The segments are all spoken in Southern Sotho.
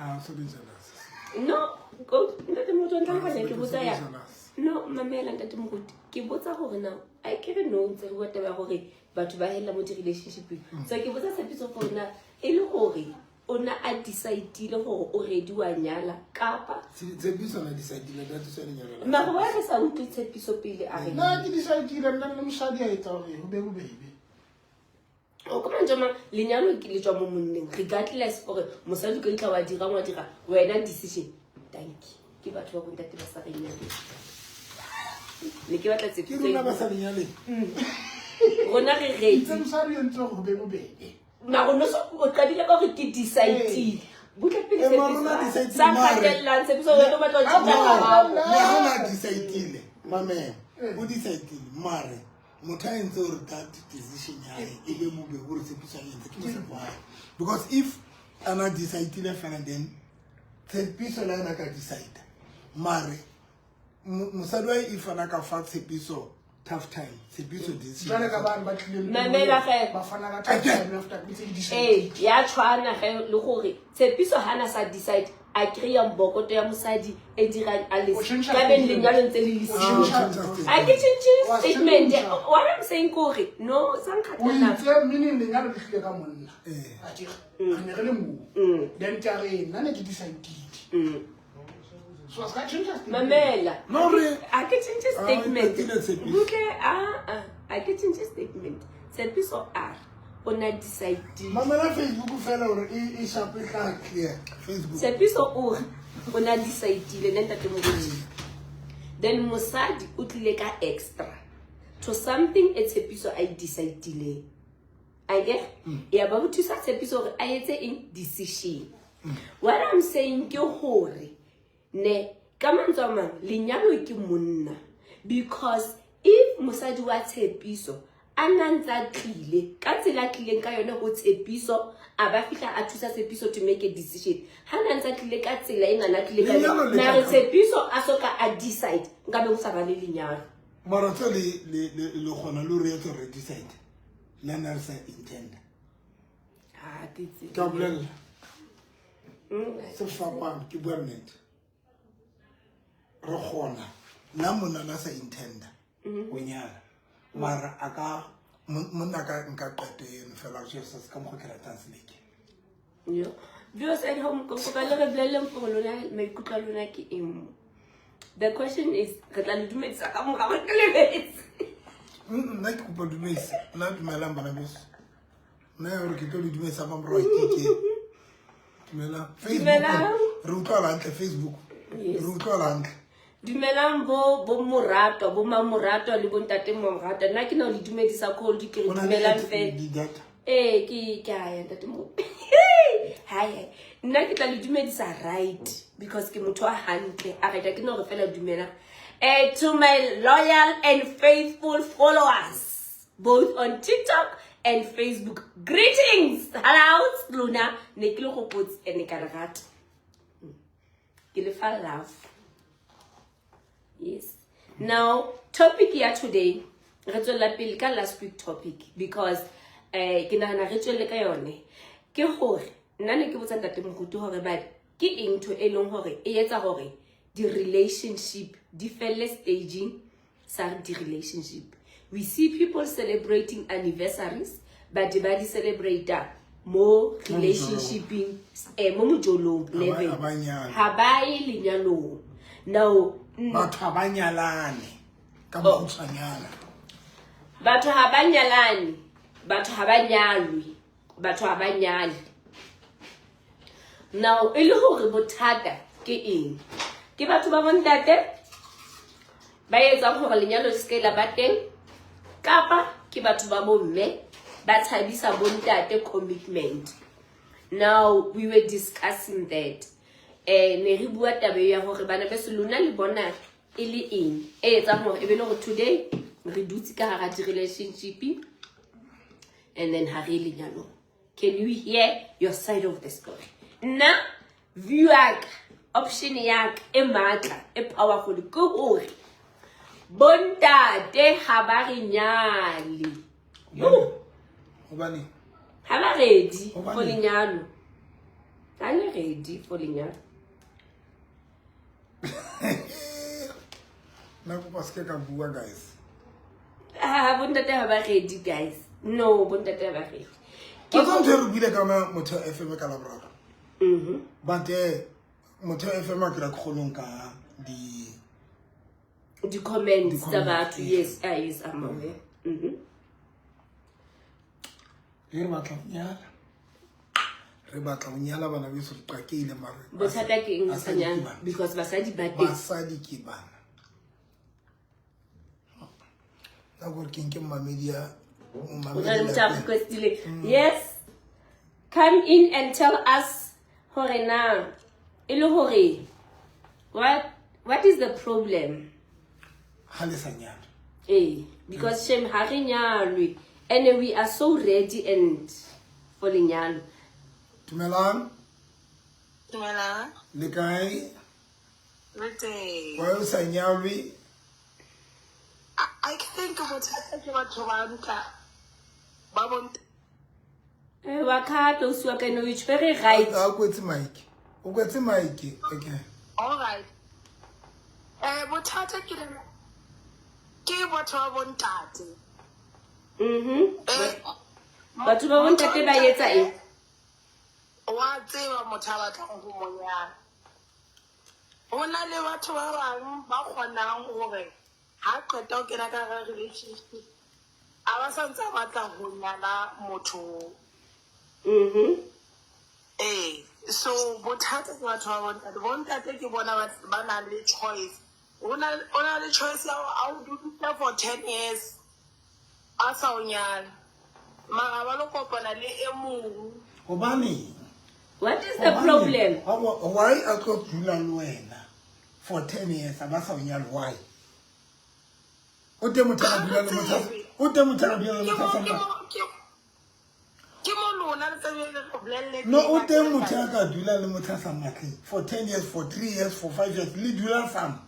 Ah, so be jealous. No, go ntate moruti wa ntlhaloganya ke botsa ya. Jealous. No, mamela ntate moruti. Ke botsa gore na a ke re no ntse re bua taba ya gore batho ba hella mo di-relationshipeng. So ke botsa Tshepiso gore na e le gore o na a decide-ile gore o ready wa nyala kapa Tshepiso na decide-ile that is lenyalo la. mara wa re sa utlwe Tshepiso pele a re Nna ke decide-ile nna le mosadi a etsa gore ho be bobebe. O ka mantswe a mang lenyalo ke le tswa mo monneng regardless gore mosadi o ka itla wa dirang wa dira wena decision. Thank you. Ke batho ba bontate ba sa re nyaleng. Ne ke batla Ke tshepiso rona ba sa lenyaleng. Rona re ready. Itse mosadi o entse gore ho be bobebe. Mara no so o qadile ka gore ke decide-ile. Butle pele Eh, mara rona Tshepiso. decide-ile, Sa mare. kgatellang Tshepiso wena o batla ho tjhentjha Ah, karabo. Le ha na decide-ile, mamela. O decide-ile mare motho a entse gore that decision ya hae e be bobebe gore Tshepiso a entse ke mosadi wa hae. Because if ana decide-ile fela then Tshepiso le yena a ka decide. Mare mosadi wa hae if ana ka fa Tshepiso tough time, Tshepiso decision. Jwale ka bane ba tlileng Mamela ge. ba fana ka tough time after ntse ke decide. Ee, ya tshwana ge le gore Tshepiso ha na sa decide a kry-a mbokoto ya mosadi e dirang a O tjhentjha ka beng statement. lenyalo ntse le le O siyo. tjhentjha statement. A ke tjhentjhe Wa statement. tjhentjha. What I'm saying ke gore no sa O nkgathalang. itse meaning lenyalo le tlile ka monna. Eh. A ke re ne re le moo. Then ke a re nna ne ke decide-ile. So a ska tjhentjha statement. Mamela. No, re- A ke tjhentjhe Ah, statement. e qetile Tshepiso. Butle a a a ke tjhentjhe statement. Tshepiso a re o na decide-ile. Mamela Facebook fela gore e sharp e tla clear. Facebook. Tshepiso o re o na decide-ile le ntate moruti. Then mosadi o tlile ka extra to something e Tshepiso a e decide-ileng. Akere? Ya ba bo thusa Tshepiso hore a etse eng decision. What I'm saying ke hore ne ka mantswe a mang lenyalo ke monna because if mosadi wa Tshepiso a na ntse a tlile ka tsela a tlileng ka yone ho Tshepiso a ba fihla a thusa Tshepiso to make a decision ha na ntse a tlile ka tsela e nana tlile ka Lenyalo yone le mare tla- Tshepiso a soka a decide nkabe go sa ba le lenyalo. Mara tse le kgona le hore etsa re decide. Le nna re sa intend. Ha ke tsebe. Ke a bolella. Se fapang ke bua nnete. Re kgona la monna na sa intenda ho nyala. Mara a ka monna ka nka qeto eno fela re se ka mokgwa ke ratang seleke. Yo. Viewers at home, kopa le re bolelleng gore lona maikutlo a lona ke eng mo. The question is re tla le dumedisa ka morao ke lebetse. Nna ke kopa dumedisa. Nna dumelang bana beso. Nna ya hore ke tlo le dumedisa ka morao ke. Dumelang. Facebook. Dumelang. Re utlwa hantle Facebook. Yes. Re utlwa hantle. Dumelang bo moratwa, bo mamoratwa le bo ntate moratwa. Nna ke na le dumedisa cold ke re O na le dumelang fela. di-data? Ee, ke a ya ntate mo. Hai, hai. Nna ke tla le dumedisa right because ke motho wa hantle. A re ke no re fela dumelang. To my loyal and faithful followers both on TikTok and Facebook. Greetings. Hello, lona ne ke le gopotse ene ka le rata. Ke le fa love. Yes. Now, topic ya today, re tswella pele ka last week topic because ke nahana re tswelle ka yone. Ke hore nna ne ke botsa ntate moruti hore ba ke eng ntho e leng hore e etsa hore di-relationship di felle staging sa di-relationship. We see people celebrating anniversaries but ba di celebrate mo relationshiping mo mojolong Ha ba- level. ha ba nyale. Ha ba ye lenyalong. Now, Batho ha ba nyalane ka Oh. mokgutshwanyana. Batho ha ba nyalane, batho ha ba nyalwe, batho ha ba nyale. Now, e le hore bothata ke eng? Ke batho ba bontate ba etsang hore lenyalo le seke la ba teng, kapa ke batho ba bomme ba tshabisa bontate commitment. Now, we were discussing that. Ne re bua taba ya hore bana beso lona le bona e le eng e etsang hore e be le hore today re dutse ka hara di-relationship and then ha re lenyalong. Can you hear your side of the story? Nna view ya ka, option ya ka e matla e powerful ke hore bontate ha ba re nyale. Hobane? Ha ba ready Hobane? for lenyalo. Ha le ready for lenyalo. Nna kopa se ke ka bua, guys. Ah, bontate ha ba ready, guys. No, bontate ha ba ready. Ke ntho e re buile ka yona Motheo FM ka Laboraro. But Motheo FM a ke ra kgolong ka di di-comments tsa Di-comments, batho. Yes. Yes, ah, yes, I'm aware. Re batla ho nyala. Re batla ho nyala, bana beso, re qakehile mare. Bothata ke eng Basadi sa ke nyala? bana. Because basadi ba teng. Basadi ke bana. Nna kore ke nke mmamedi ya O na le motho a lapeng. Requestile. Yes. Come in and tell us hore na e le hore what is the problem? Ha le sa nyala. Eh, because shame, ha re nyalwe and we are so ready and for lenyalo. Dumelang. Dumelang. Le kae? Le teng. Why o sa nyalwe? I think bothata ke batho ba ntla ba bonta. Eh, wa khato o siwa ka ene o itshwere right. A kwetse mic. O kwetse mic. Okay. All right. Bothata ke ke batho ba bontate. Batho ba bontate ba etsa eng? Wa tseba motho a batlang ho mo nyala. Ho na le batho ba bang ba kgonang hore ha qeta ho kena ka hara relationship, a ba sa ntse a batla ho nyala motho. Ee, so bothata ke batho ba bontate. Bontate ke bona ba nang le choice. O na le choice ya hore a o dudisa for 10 years a sa o nyala, mara ba lo kopana le e mong. Hobaneng? What is the problem? Why a tlo dula le wena for 10 years a ba sa o nyale? Why? O teng motho a ka dula le motho o teng motho a ka dula le Ke motho a sa mo ke mo mo ke mo lona le tlabe le re bolelle. No, o teng motho a ka dula le motho a sa matleng for 10 years, for 3 years, for 5 years, le dula sam.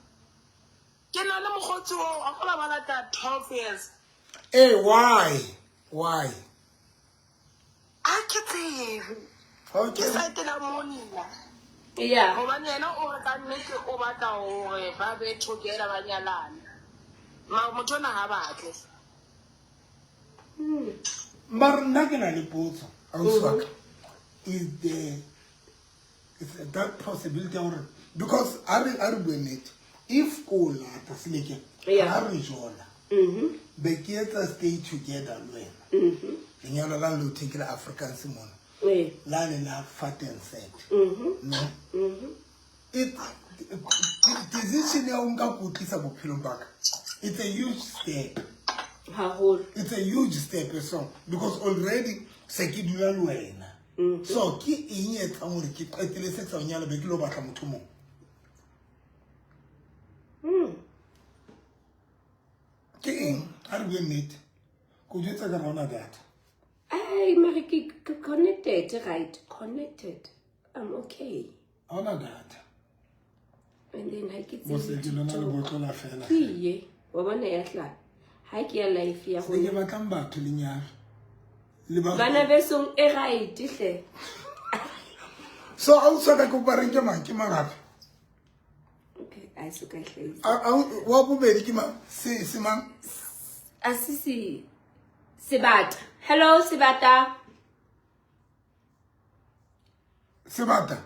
Ke na le mokgotsi oo a gola ba lata 12 years. Ee, why? A ke tsebe. Ke side la monna. Gobane yena o re ka nnete o batla hore ba be together, ba nyalane, mara motho ona ha batle. Mara nna ke na le potso, ausi wa ka. Is there is that possibility ya hore, because a re bue nnete, if ko o lata seleke, ha re jola, be ke etsa stay together le wena, lenyalo la le o thekile Afrikaans mona, la le la fat and set, no it decision ya ho nka ko tlisa bophelong ba ka, it's a huge step. Haholo. It's a huge step, so because already se ke dula le wena, so ke eng e etsang hore ke qetele se ke sa o nyala be ke lo batla motho mong? Ke eng? A re bue nnete, ko jwetsa ka rona data. Ai, mare ke connected, right? Connected. I'm okay. Ha ona data. And then ha ke Bo se tsebe ke lona le TikTok. botlola fela. Ke ye wa bona ya hlaha ha ke ya life ya Se ke rona. batlang batho lenyalo le ba Bana besong, e right hle. So ausi wa ka, ke kopa reng ke mang, ke mang hape? Okay, a se ka hlahisa. Wa bobedi ke mang, se mang? A se se Sebata. Hello, Sebata. Sebata,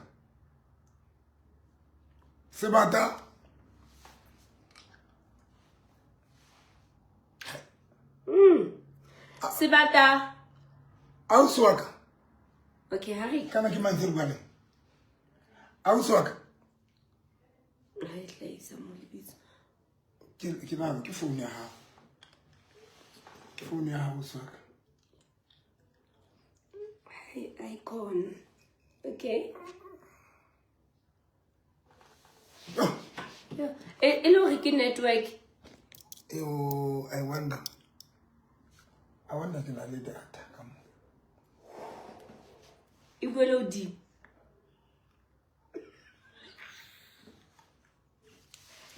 Sebata. Sebata. Ausi wa ka. Okay, ha re Kana ke mang tse re bua le ausi wa ka? Ha e hlahisa mo lebitso. Ke nahana ke phone ya hao, ke phone ya hao, ausi wa ka. Hi, icon. Okay. Oh. Yeah. E le hore ke network. Eo, I wonder, I wonder ke na le data ka mo. E buele hodimo.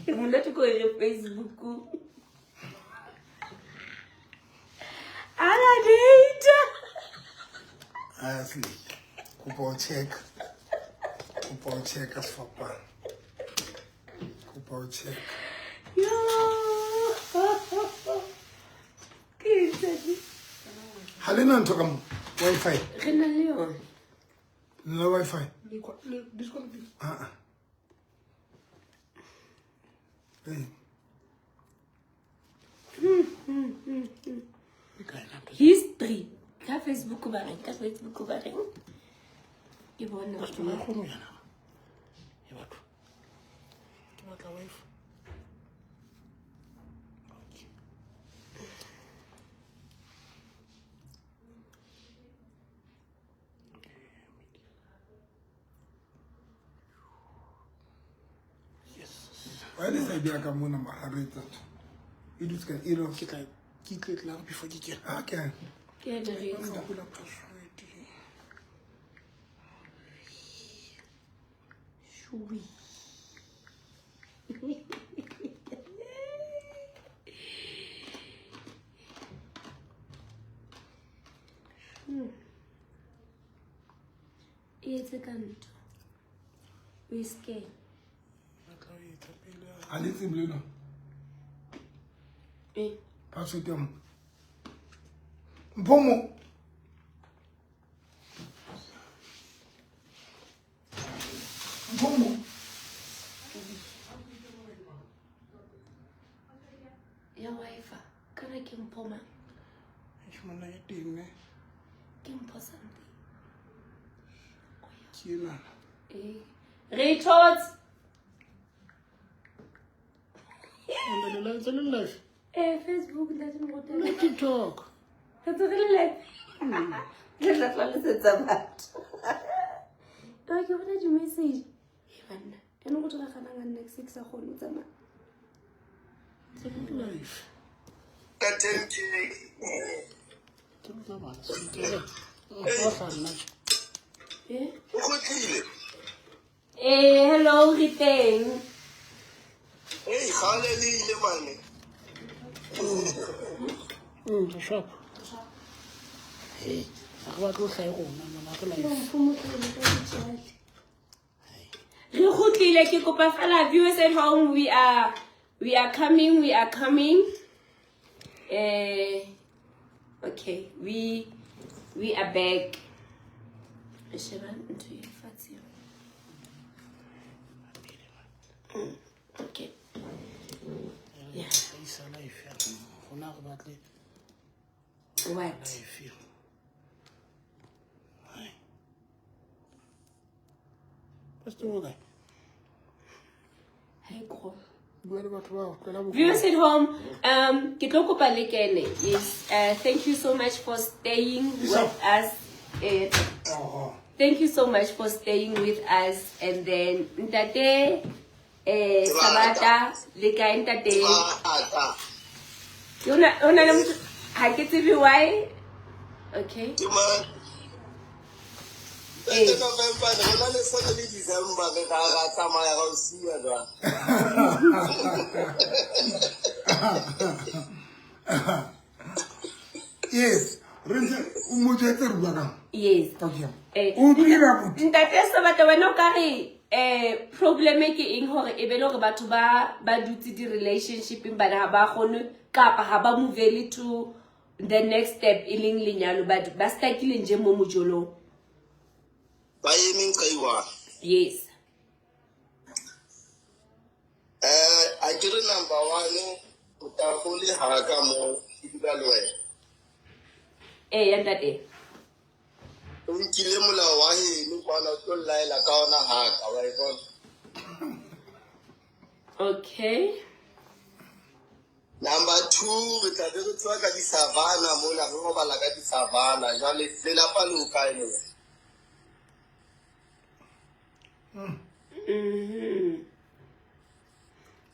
Ke monate ko re Facebook. Ala data. Asli, kopa o check. Kopa o checka sefapano. Kopa o checka. Yo. Ke eng ntate? Ha le na ntho ka mo Wi-Fi. Re na le yona. Le na Wi-Fi. Le disconnect. Ah ah. Eh. E kae na ntho? History. Ka Facebook ba reng? Ka Facebook ba reng? Ke bona. Ke ba kgone ho yana. E batho. Ke batla Wi-Fi. Okay. Yes. Why le sa e beha ka mona mara re etsa ntho? E dutse ka e Ke tla ke tle tla before ke kena. Okay. Ke ene re etsa. Ke bula password. Shui. E etse ka ntho. O e scan. Batla ho etsa pele. Ha le tsebe le lona. Eh. Password ya mo. Mpho mo. Mpho mo. Ya Wi-Fi. Kana ke mpho mang? Eish, monna e teng ne. Ke mpho something. Ke enana. Eh. Re thotse. Onda le ntse le live. Eh, Facebook ntate Moruti. Le TikTok. Re tse re le live. Re tla tlhalosetsa batho. Ke bona di-message. E banna. Ene go diragalang a nna ke se ke sa kgone ho tsamaya. Ntse le live. Ka 10K. Ke le tsamaya. Se ke sa nna. Eh? O kgutlile. Eh, hello, re teng. Hey, kgale le ile mane. Sharp. Hey, ha re batle ho hlahe rona mona re live. Re kgutlile, ke kopa fela viewers at home, we are coming, we are coming. Eh, okay, we are back. Re sheba ntho e fatshe. Okay. Yeah. Re isa live ya rona. Rona re batle What? live. Hai. Pastor o kae? Hi, Kro. Bua le batho bao, tlohela bo- Viewers at home, ke tlo kopa le kene. Yes, thank you so much for staying with us. Oh. Thank you so much for staying with us. And then Ntate Sabata le kae ntate? Bata. Ona le motho ha ke tsebe why. Okay. Ke mang? Eh. Ntate November, ne rona le sone le December re ra tsamaya ra o siya jwang. Yes. Re ntse o mo jwetse re bua kang? Yes. Okay. Eh, O utlwile abuti? Ntate Sabata, wena o ka re problem ke eng hore e be le hore batho ba dutse di-relationshipeng bana ha ba kgone kapa ha ba movele to the next step e leng lenyalo, ba stuckile nje mo mojolong? Ba eme nqa e one. Yes. A ke re number 1 o tagole ha ka mo ke dula le wena. Eh, ya ntate. O nkile molao wa heno kwana o tlo llaela ka ona ha ka wa e bona. Okay. Number 2 re tla be re tswa ka di-savannah mona, re robala ka di-savannah. Jwale lelapa le o kae lona?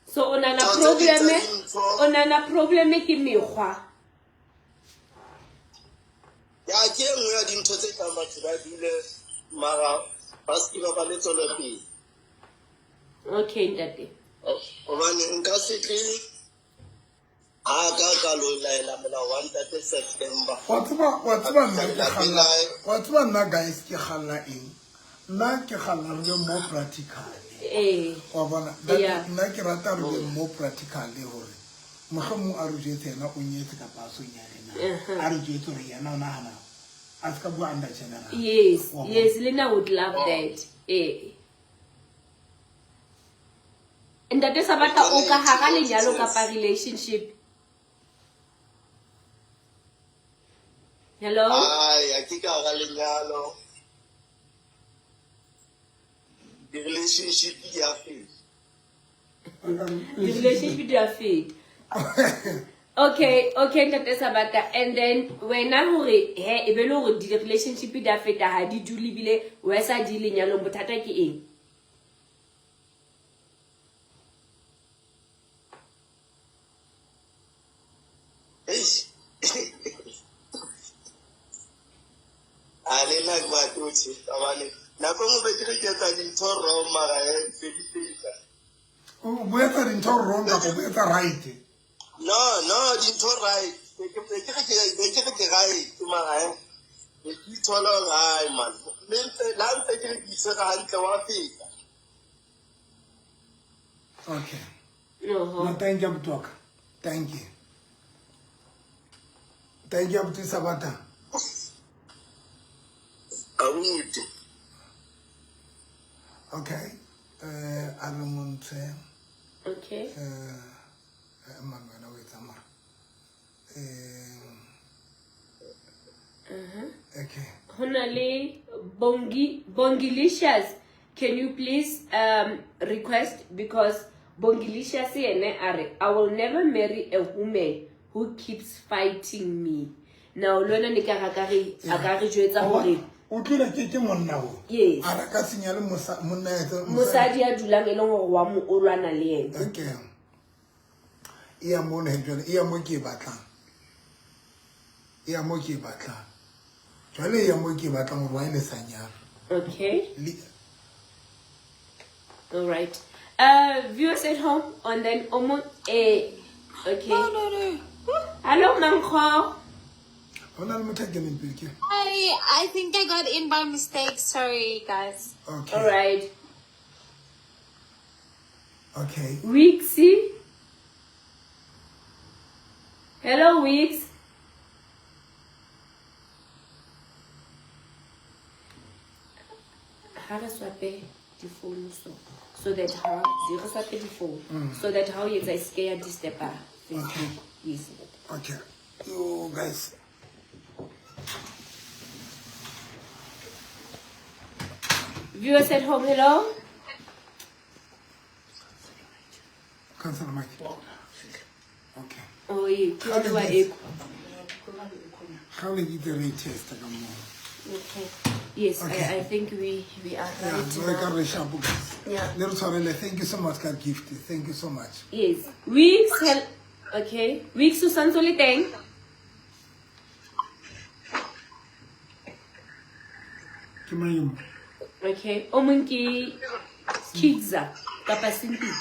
So o nana Tsa tse problem ding tsa dintho. o nana problem ke mekgwa. Ya, ke e nngwe ya dintho tse tlang batho ba dule mara ba se ke ba ba le tswelopele. Okay, ntate. Hobane nka se tle ha ka lo laela molao wa ntate September. Wa tseba nna ke kgalla, wa tseba nna guys ke kgalla eng? Nna ke kgalla re be more practical. Ee. Wa bona? Yeah. Nna ke rata re be more practical hore mohlomong a re jwetse yena o nyetse kapa a so nyale na. Uh-huh. A re jwetse hore yena o nahana a se ka bua under general. Yes, Wa bona? yes, le nna would love that. Ee. Ntate Sabata o ka hara lenyalo kapa relationship? Hello? Ai, ha ke ka hara lenyalo. Di-relationship di a feta. Di-relationship di a feta. Okay, okay, Ntate Sabata. And then wena hore he e be le hore di-relationship di a feta ha di dule ebile wa sa di lenyalong bothata ke eng? Eish. A le nna ke batle ho tjhesa hobane nako e nngwe be ke re ke etsa dintho wrong mara he se di feta. O bo etsa dintho wrong kapa o bo etsa right? No, no, dintho right. Be ke be ke re ke be ke re ke right mara he be ke ithola hore hai man. Mme ntse la ntse ke re ke itshwere hantle wa feta. Okay. Oho. No, thank you, abuti wa ka. Thank you. Thank you, abuti Sabata. Abuti. Okay. A re montshe. Okay. Man wena o etsa mara. Okay. Ho na le Bongi, Bongilicious. Can you please request, because Bongilicious yene a re, I will never marry a woman who keeps fighting me. Now le wena ne ka re a ka re, a ka re jwetsa hore O tlile ke ke monna o. Yes. A re ka senya le monna ya tsa- Mosadi ya dulang e leng hore wa mo o lwana le yena. Okay. E ya mono he jwale, e ya mo ke e batlang. E ya mo ke e batlang. Jwale e ya mo ke e batlang hore wa e le sa nyala. Okay. Le All right. Viewers at home, and then omo okay. No, no, no. Hello, Mankgo. Ho na le motho a keneng pele ke? I think I got in by mistake. Sorry, guys. Okay. All right. Okay. Wixie. Hello, Wix. Ha re swape difounu so that ha di re swape difounu so that ha o etsa e seke ya disturb-a Facebook. Okay. Yes. Okay. Yo, guys. Viewers at home, hello. Cancel mic. Okay. Oh, yeah. Ke wa echo. Ga le itse re test ka mo. Okay. Yes, Okay. I think we are Yeah, right re ka now. re sharp, guys. Yeah. Le re tshwarele. Thank you so much ka gift. Thank you so much. Yes. Weeks okay. Weeks o santse o le teng? Ke mang yo mo? Okay. O mong ke Kidza kapa Cynthia.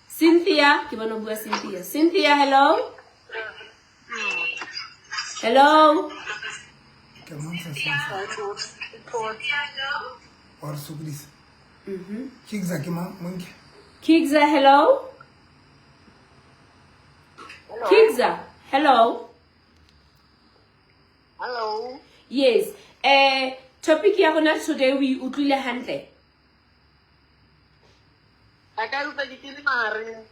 Cynthia, ke bona o bua Cynthia. Cynthia, hello. Hello. Ke montsha Cynthia. Wa re sokodisa. Kidza ke mang? Monke. Kidza, hello. Kidza, hello. Hello. Yes. Topic ya rona today we utlwile hantle. A ka utlwa ke le mahareng.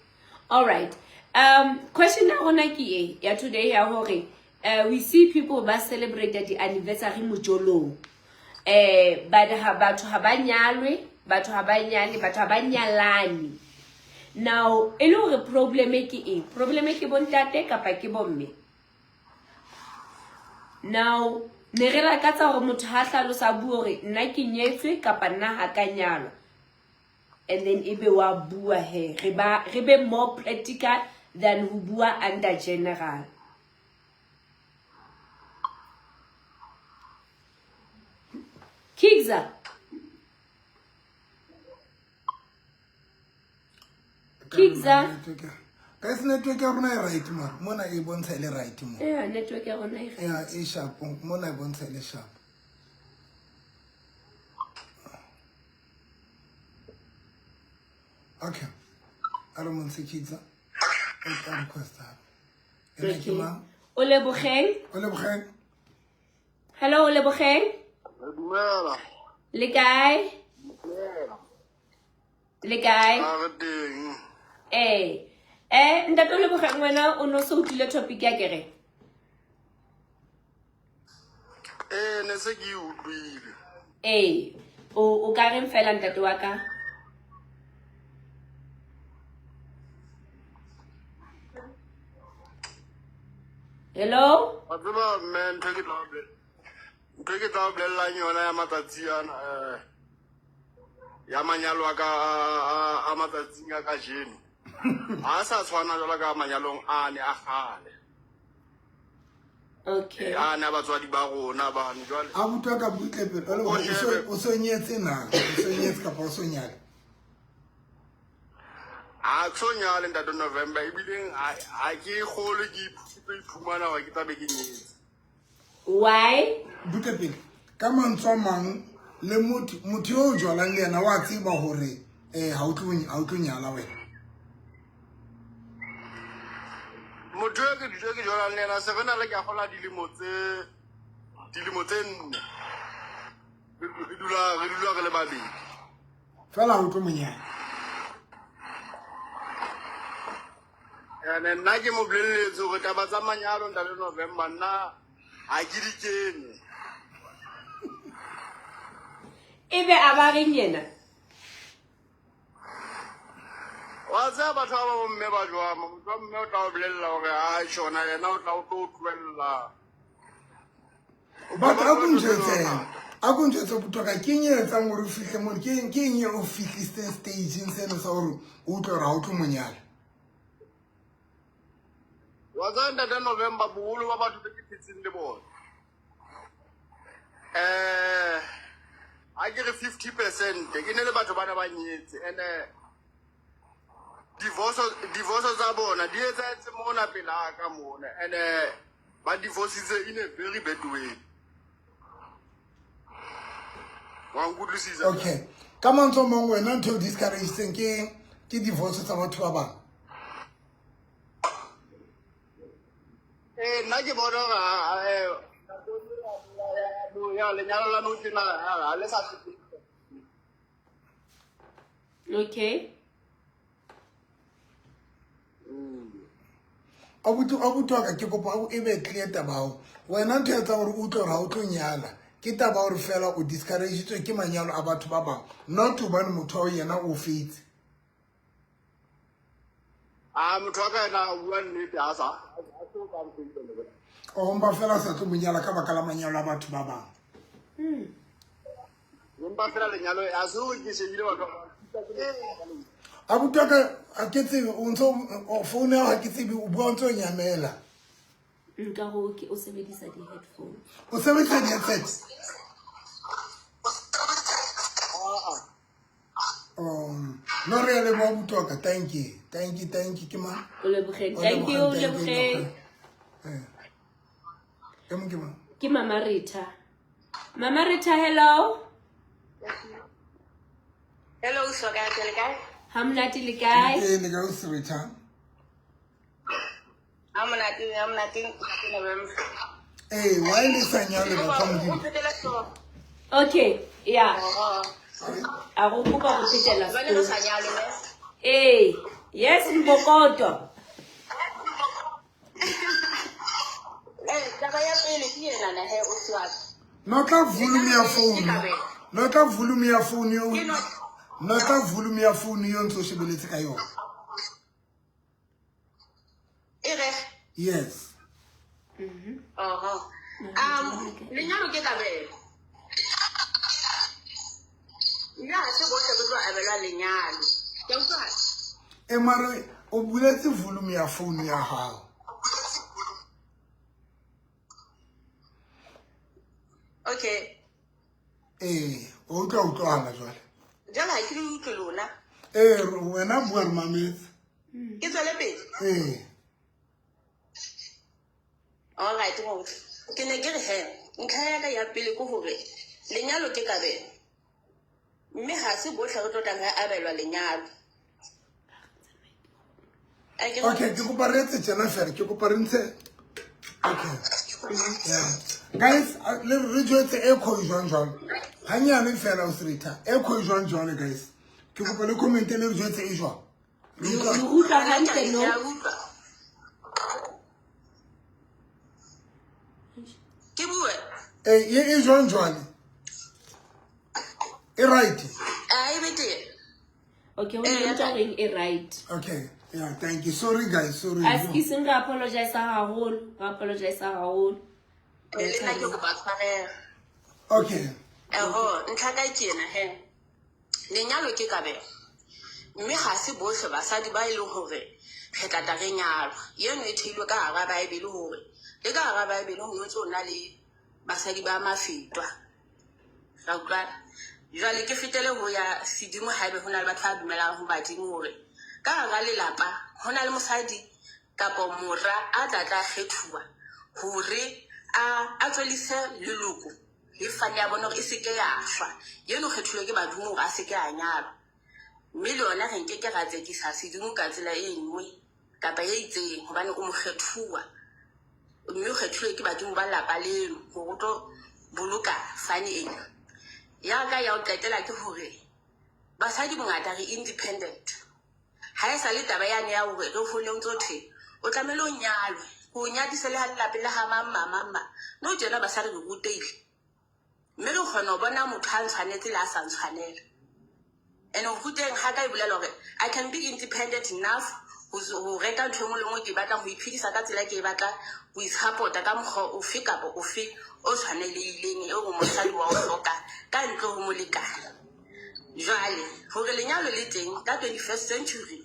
All right. Question ya rona ke e ya today ya hore we see people ba celebrate the anniversary mojolong. But ha batho ha ba nyalwe, batho ha ba nyale, batho ha ba nyalane. Now, e le hore problem e ke eng? Problem e ke bontate kapa ke bomme? Now, ne re lakatsa hore motho ha hlalosa bua hore nna ke nyetswe kapa nna ha ka nyalwa. And then ebe wa bua he, re be more practical than ho bua under general. Kidza. Kidza. Guys, network ya rona e right mara. Mona e bontsha e le right mo. Yeah, network ya rona e right. Yeah, e sharp. Mona e bontsha e le sharp. Okay, a re montshe kitsa o tla request hape. Ena ke mang? O Lebogeng. O Lebogeng. Hello, o Lebogeng. Dumela. Le kae? Le kae? A re teng. Ee. Ntate o Lebogeng, wena o no se utlwile topic ya kere? Ee, ne se ke e utlwile. Ee. O ka reng fela ntate wa ka? Hello? Wa tseba mme, ntho e ke tla o ntho e ke tla o bolellang yona ya matsatsi ana, ya manyalo a ka a matsatsing a kajeno. Ha sa tshwana jwalo ka manyalong a ne a kgale. Okay. A ne a batswadi ba rona bane jwale. A butwa ka butle pele, o so nyetse na? O so nyetse kapa o so nyale? A ke so nyale ntate November, ebileng ha ke kgolwe ke tlo iphumana hore ke tla be ke nyetse. Why? Butle pele, ka mantswe a mang le motho yo o jwalang le yena wa tseba hore ha o tlo nyala wena. Motho yo ke jwalang le yena se re na le ka gola dilemo tse 4. Re dula re le babedi. Fela ha o tlo monyala. Ene nna ke mo bolelletse hore taba tsa manyalo ntate November nna ha ke di kene. Ebe a ba reng yena? Wa tseba batho ba bomme ba jwang, motho wa mme o tla o bolella hore a tjhona yena o tla o tlo tlohella. But a ko ntjwetse botoka ke eng e etsang hore o fihle mona? Ke eng e o fihlisitseng stageng seno sa hore o utlwe hore ha o tlo monyala? Wa tseba ntate November, boholo ba batho be ke phetseng le bona. Ha ke re 50% ke ne le batho bana ba nyetse and divorce tsa bona di etsahetse mona pela ka mona and ba divorcitse in a very bad way. Wa nkutlwisisa? Okay. Ka mantswe a mang wena ntho e discouragetseng ke divorce tsa batho ba bang. Nna ke bona hore ya lenyalo la nou tjena ha le sa. Okay. Abuti wa ka ke kopa e be clear taba hao. Wena ntho e etsang hore o utlwe hore ha o tlo nyala ke taba hore fela o discouragetswe ke manyalo a batho ba bang, not hobane motho wa yena o fetse. A motho wa ka yena o bua nnete ha sa. O mpa fela sa tlo monyala ka baka la manyalo a batho ba bang. Empa fela lenyalo a se o ke shebile batho ba. Abuti wa ka ha ke tsebe o ntso o phone ya ha ke tsebe o bua o ntso nyamela. Nka ho ke o sebedisa di-headphone. O sebedisa di-headset? No re le bo abuti wa ka, thank you. Thank you, thank you ke mang? O Lebogeng. Thank you, o Lebogeng. Ke mang, ke mang? Ke Mama Rita. Mama Rita, hello. Hello, so ka le kae? Ha monate le kae? Ee, le kae o Rita? Ha monate, November. Ee, why le sa nyale batho ba Modimo? Okay, yeah. A go kopa go phetela Jwale re sa nyale, ne? Ee, yes, Mbokoto. Taba ya pele ke ena na he o tswa. Notla volume ya phone. Notla volume ya phone yo. Notla volume ya phone yo ntso shebeletse ka yona. Ere. Yes. Oho. Lenyalo ke kabelo. Nna ha se bohle re tlo abelwa lenyalo. Ke a utlwa? E mare o buletse volume ya phone ya hao. Okay. O utlwa utlwana jwale. Jwale ha ke le utlwe lona. Wena bua re mametse. Ke tswele pele? Ee. All right, well, ke ne ke re he, ntlha ya ka ya pele ke hore lenyalo ke kabelo. Mme ha se bohle re tlo tlang re abelwa lenyalo. Okay, ke kopa re etse tjena fela, ke kopa re ntshe. Okay. Yeah. Guys, le re jwetse echo e jwang jwang. Hanyane fela o srita. Echo e jwang jwang guys. Ke kopa le comment le re jwetse e jwang. Re utlwa hantle no? Ke bue. Eh, ye e jwang jwale? E right. A e betere. Okay, o ne ntse reng e right. Okay. Yeah, thank you. Sorry guys, sorry. Askies re apologize haholo, re apologize haholo. Le nna ke kopa tshwarelo. Okay. Eho, ntlha ka ke ena he. Lenyalo ke kabelo. Mme ga se bohle basadi ba e leng hore re tla tla re nyalwa. Eno e theilwe ka hara Bible hore le ka hara Bible ho ntse ho na le basadi ba mafetwa. Ra utlwana. Jwale ke fetele ho ya sedimo haebe ho na le batho ba dumelang ho badimo hore ka hara lelapa ho na le mosadi kapa mora a tla tla kgethuwa hore a tswellise leloko le fane ya bona hore e seke ya shwa. Eno o kgethilwe ke badimo hore a seke a nyalwa. Mme le yona re nkeke ra tsekisa sedimo ka tsela e nngwe kapa e itseng hobane o mokgethuwa. Mme o kgethilwe ke badimo ba lapa leno hore o tlo boloka fane ena. Ya ka ya ho qetela ke hore basadi bongata re independent. Ha e sa le taba yane ya hore re hole o ntso thwe o tlamehile o nyalwe, o nyadise le ha lelapeng la ha mang mang mang mang. Nou tjena basadi re rutehile. Mme re kgona ho bona motho a ntshwanetse le a sa ntshwanela. And ho ruteng ha ka e bolela hore I can be independent enough ho reka ntho e nngwe le nngwe ke e batlang, ho iphedisa ka tsela e ke e batlang, ho isupport-a ka mokgwa ofe kapa ofe o tshwanelehileng eo mosadi wa o hlokang ka ntle ho molekane. Jwale hore lenyalo le teng ka 21st century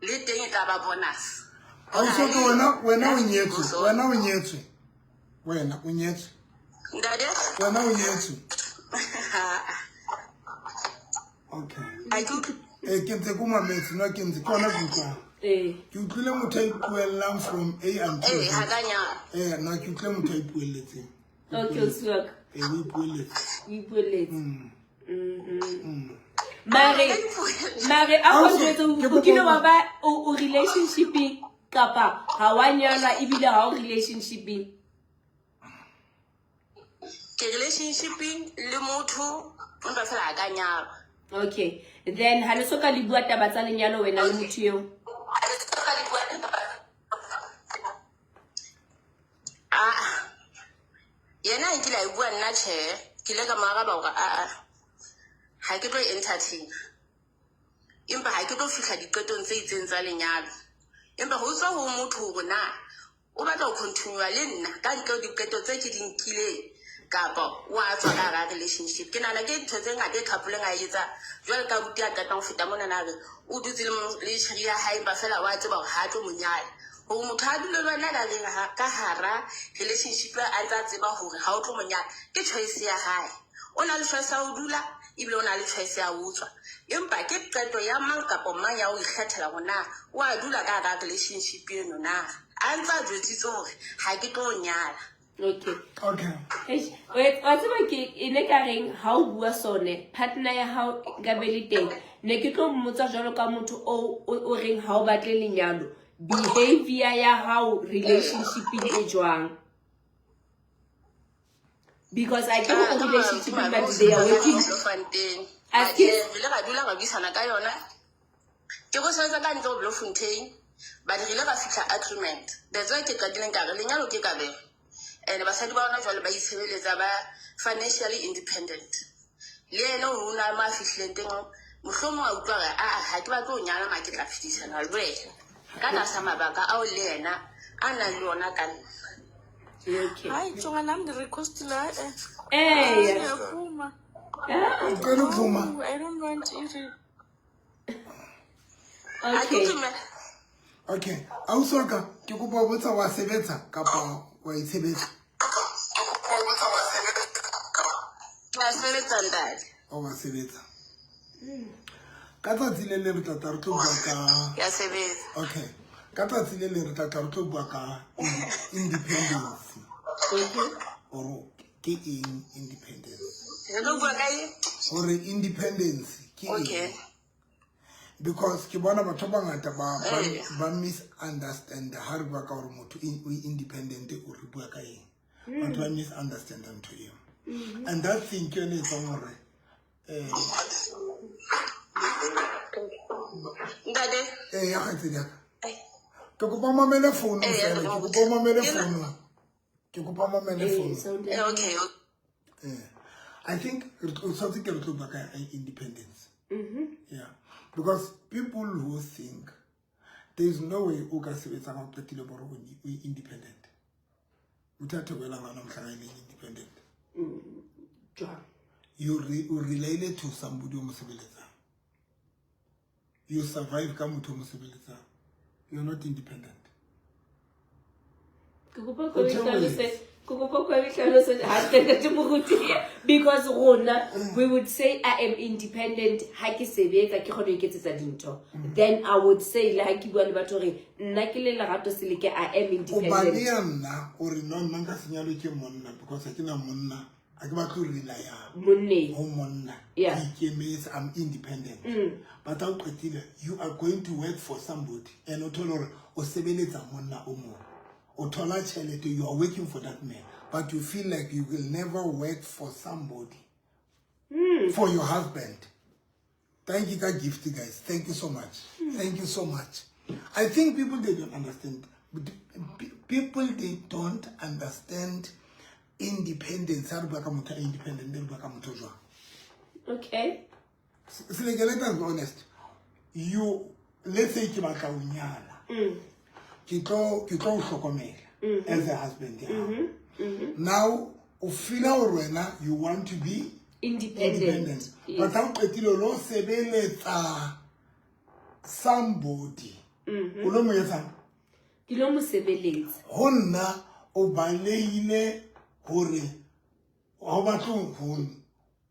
le teng e tla ba bonus. Ausi ke wena, wena o nyetswe, wena o nyetswe. Wena o nyetswe. Ntate? Wena o nyetswe. Okay. A ke utlwe. Eh, ke ntse ko mametse, no ke ntse ke ona ke utlwang. Eh. Ke utlwile motho a ipuellang from A until Eh, Z. ha ka nyala. Eh, no ke utlwile motho a ipuelletseng. Okay, o siwa ka. Eh, o ipuelletse. O ipuelletse. Mare mare a go jwetse o kile wa ba o relationshipeng kapa ha wa nyalwa ebile ha o relationshipeng? Ke relationshipeng le motho empa fela ha ka nyalwa. Okay. Then ha le soka le bua taba tsa lenyalo wena le motho eo? Ah. Yena a nkile a e bua nna tjhe, ke ile ka mo araba hore aa ha ke tlo entertain. Empa ha ke tlo fihla diqetong tse itseng tsa lenyalo. Empa ho tswa ho motho hore na o batla ho continue le nna ka ntle ho diqeto tse ke di nkileng kapa wa tswa ka hara relationship. Ke nahana ke ntho tse ngata e couple a e etsa jwalo ka abuti a qetang ho feta mona na re o dutse le tjheri ya hae empa fela wa tseba hore ha tlo mo nyala. Hore motho a dule le wena ka hara relationship a ntse a tseba hore ha o tlo mo nyala ke choice ya hae. O na le choice ya ho dula ebile o na le choice ya ho tswa. Empa ke qeto ya mang kapa mang ya ho ikgethela hore na o a dula ka hara relationship eno na. A ntse a jwetsitse hore ha ke tlo nyala. Okay. Okay. Eish, wa tseba ke e ne ka reng ha o bua sone partner ya hao ka be le teng ne ke tlo mmotsa jwalo ka motho o reng ha o batle lenyalo, behavior ya hao relationshipeng e jwang? Because I ke o relationshipeng but they are working. Askies? Re ile ra dula ra buisana ka yona. Ke go sebetsa ka ntle ho Bloemfontein, but re ile ra fihla agreement. That's why ke qadileng ka re lenyalo ke kabelo. And basadi ba hona jwale ba itshebeletsa ba financially independent. Le yena o na mo a fihlileng teng, mohlomong a utlwa hore aa ha ke batle ho nyala ma ke tla phedisana le wena. Ka tlasa mabaka ao le yena a nang le ona ka nna. Okay. Hayi jonga nami ndi-requestile eh. Eh. Ngiyaphuma. Ucela ukuphuma. I don't want it. Okay. Okay. Ausi wa ka, ke kopa ho botsa wa sebetsa kapa wa itshebetsa? Ke a sebetsa ntate. O wa sebetsa. Ka tsatsi le leng re tla tla re tlo bua ka Ke a sebetsa. Okay. Ka tsatsi le leng re tla tla re tlo bua ka independence. Okay. Hore ke eng independence? Re tlo bua ka eng? Hore independence ke eng? Okay. Because ke bona batho ba bangata ba misunderstand ha re bua ka hore motho o independent, o re bua ka eng. Batho ba misunderstand ntho eo. And that thing ke yone e etsang hore Ntate. Eh, ya kgaitsedi ya ka. Ke kopa o mamele founu fela, ke kopa o mamele founu. Ke kopa o mamele founu. Sound Okay. I think re tshwanetse ke re tlo bua ka independence. Yeah. Because people who think there is no way o ka sebetsang ha o qetile bore o independent. Motho a theohelang ha ona mohlang a e leng independent. Jwang? You o relate to somebody o mo sebeletsang. You survive ka motho o mo sebeletsang. You're not independent. Ke kopa ko hlalose, ke kopa ko hlalose hantle, Ntate Moruti, because rona we would say I am independent ha ke sebetsa, ke kgone ho iketsetsa dintho. Then I would say, le ha ke bua le batho hore nna ke le Lerato Seleke, I am O independent. baleya nna o re no, nna nka se nyalwe ke monna because ha ke na monna, ha ke batle ho relaya monneng ho monna. Ke ikemetse, I'm independent. But ha o qetile, you are going to work for somebody and o thole hore o sebeletsa monna o mong. O thola tjhelete, you are working for that man, but you feel like you will never work for somebody. For your husband. Thank you, God gift, guys. Thank you so much. Thank you so much. I think people, they don't understand. People, they don't understand independence. Ha re bua ka motho a independent, re bua ka motho jwang? Okay. Seleke, let us be honest. You, let's say ke batla ho nyala. Ke tlo o hlokomela as a husband ya hao. Now, o feel hore wena you want to be independent. Independent. Yes. But ha o qetile o lo sebeletsa somebody. O lo mo etsang? Ke lo mo sebeletsa. Ho nna o balehile hore ha o batle ho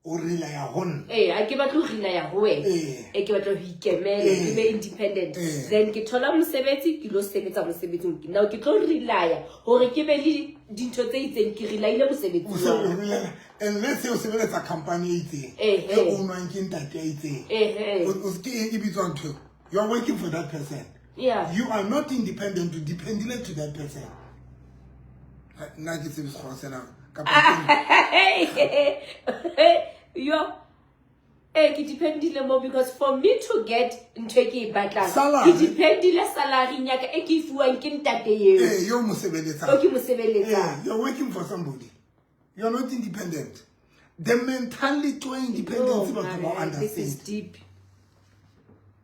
o relaya ho nna. Eh, ha ke batle ho relaya ho wena. Eh, ke batla ho ikemela, ke be independent. Then ke thola mosebetsi, ke lo sebetsa mosebetsing. Now ke tlo relaya hore ke be le dintho tse itseng, ke relayile mosebetsing O se wa ka. o relaya. And let's say o sebeletsa company e itseng. E ownwang ke ntate ya itseng. O ke eng e bitswang ntho eo? You are working for that person. You are not independent, you dependile to that person. Ha, nna ke tsebe sekgowa sena ka pampiri. Yo. Eh, ke dependile mo because for me to get ntho e ke e batlang, Salary. ke dependile salary ya ka e ke e fuwang ke ntate eo. Eh, yo mo sebeletsang. O ke mo sebeletsang. Eh, you're working for somebody. You're not independent. The mentality of independence, Oh, batho ba man, this is understand. deep.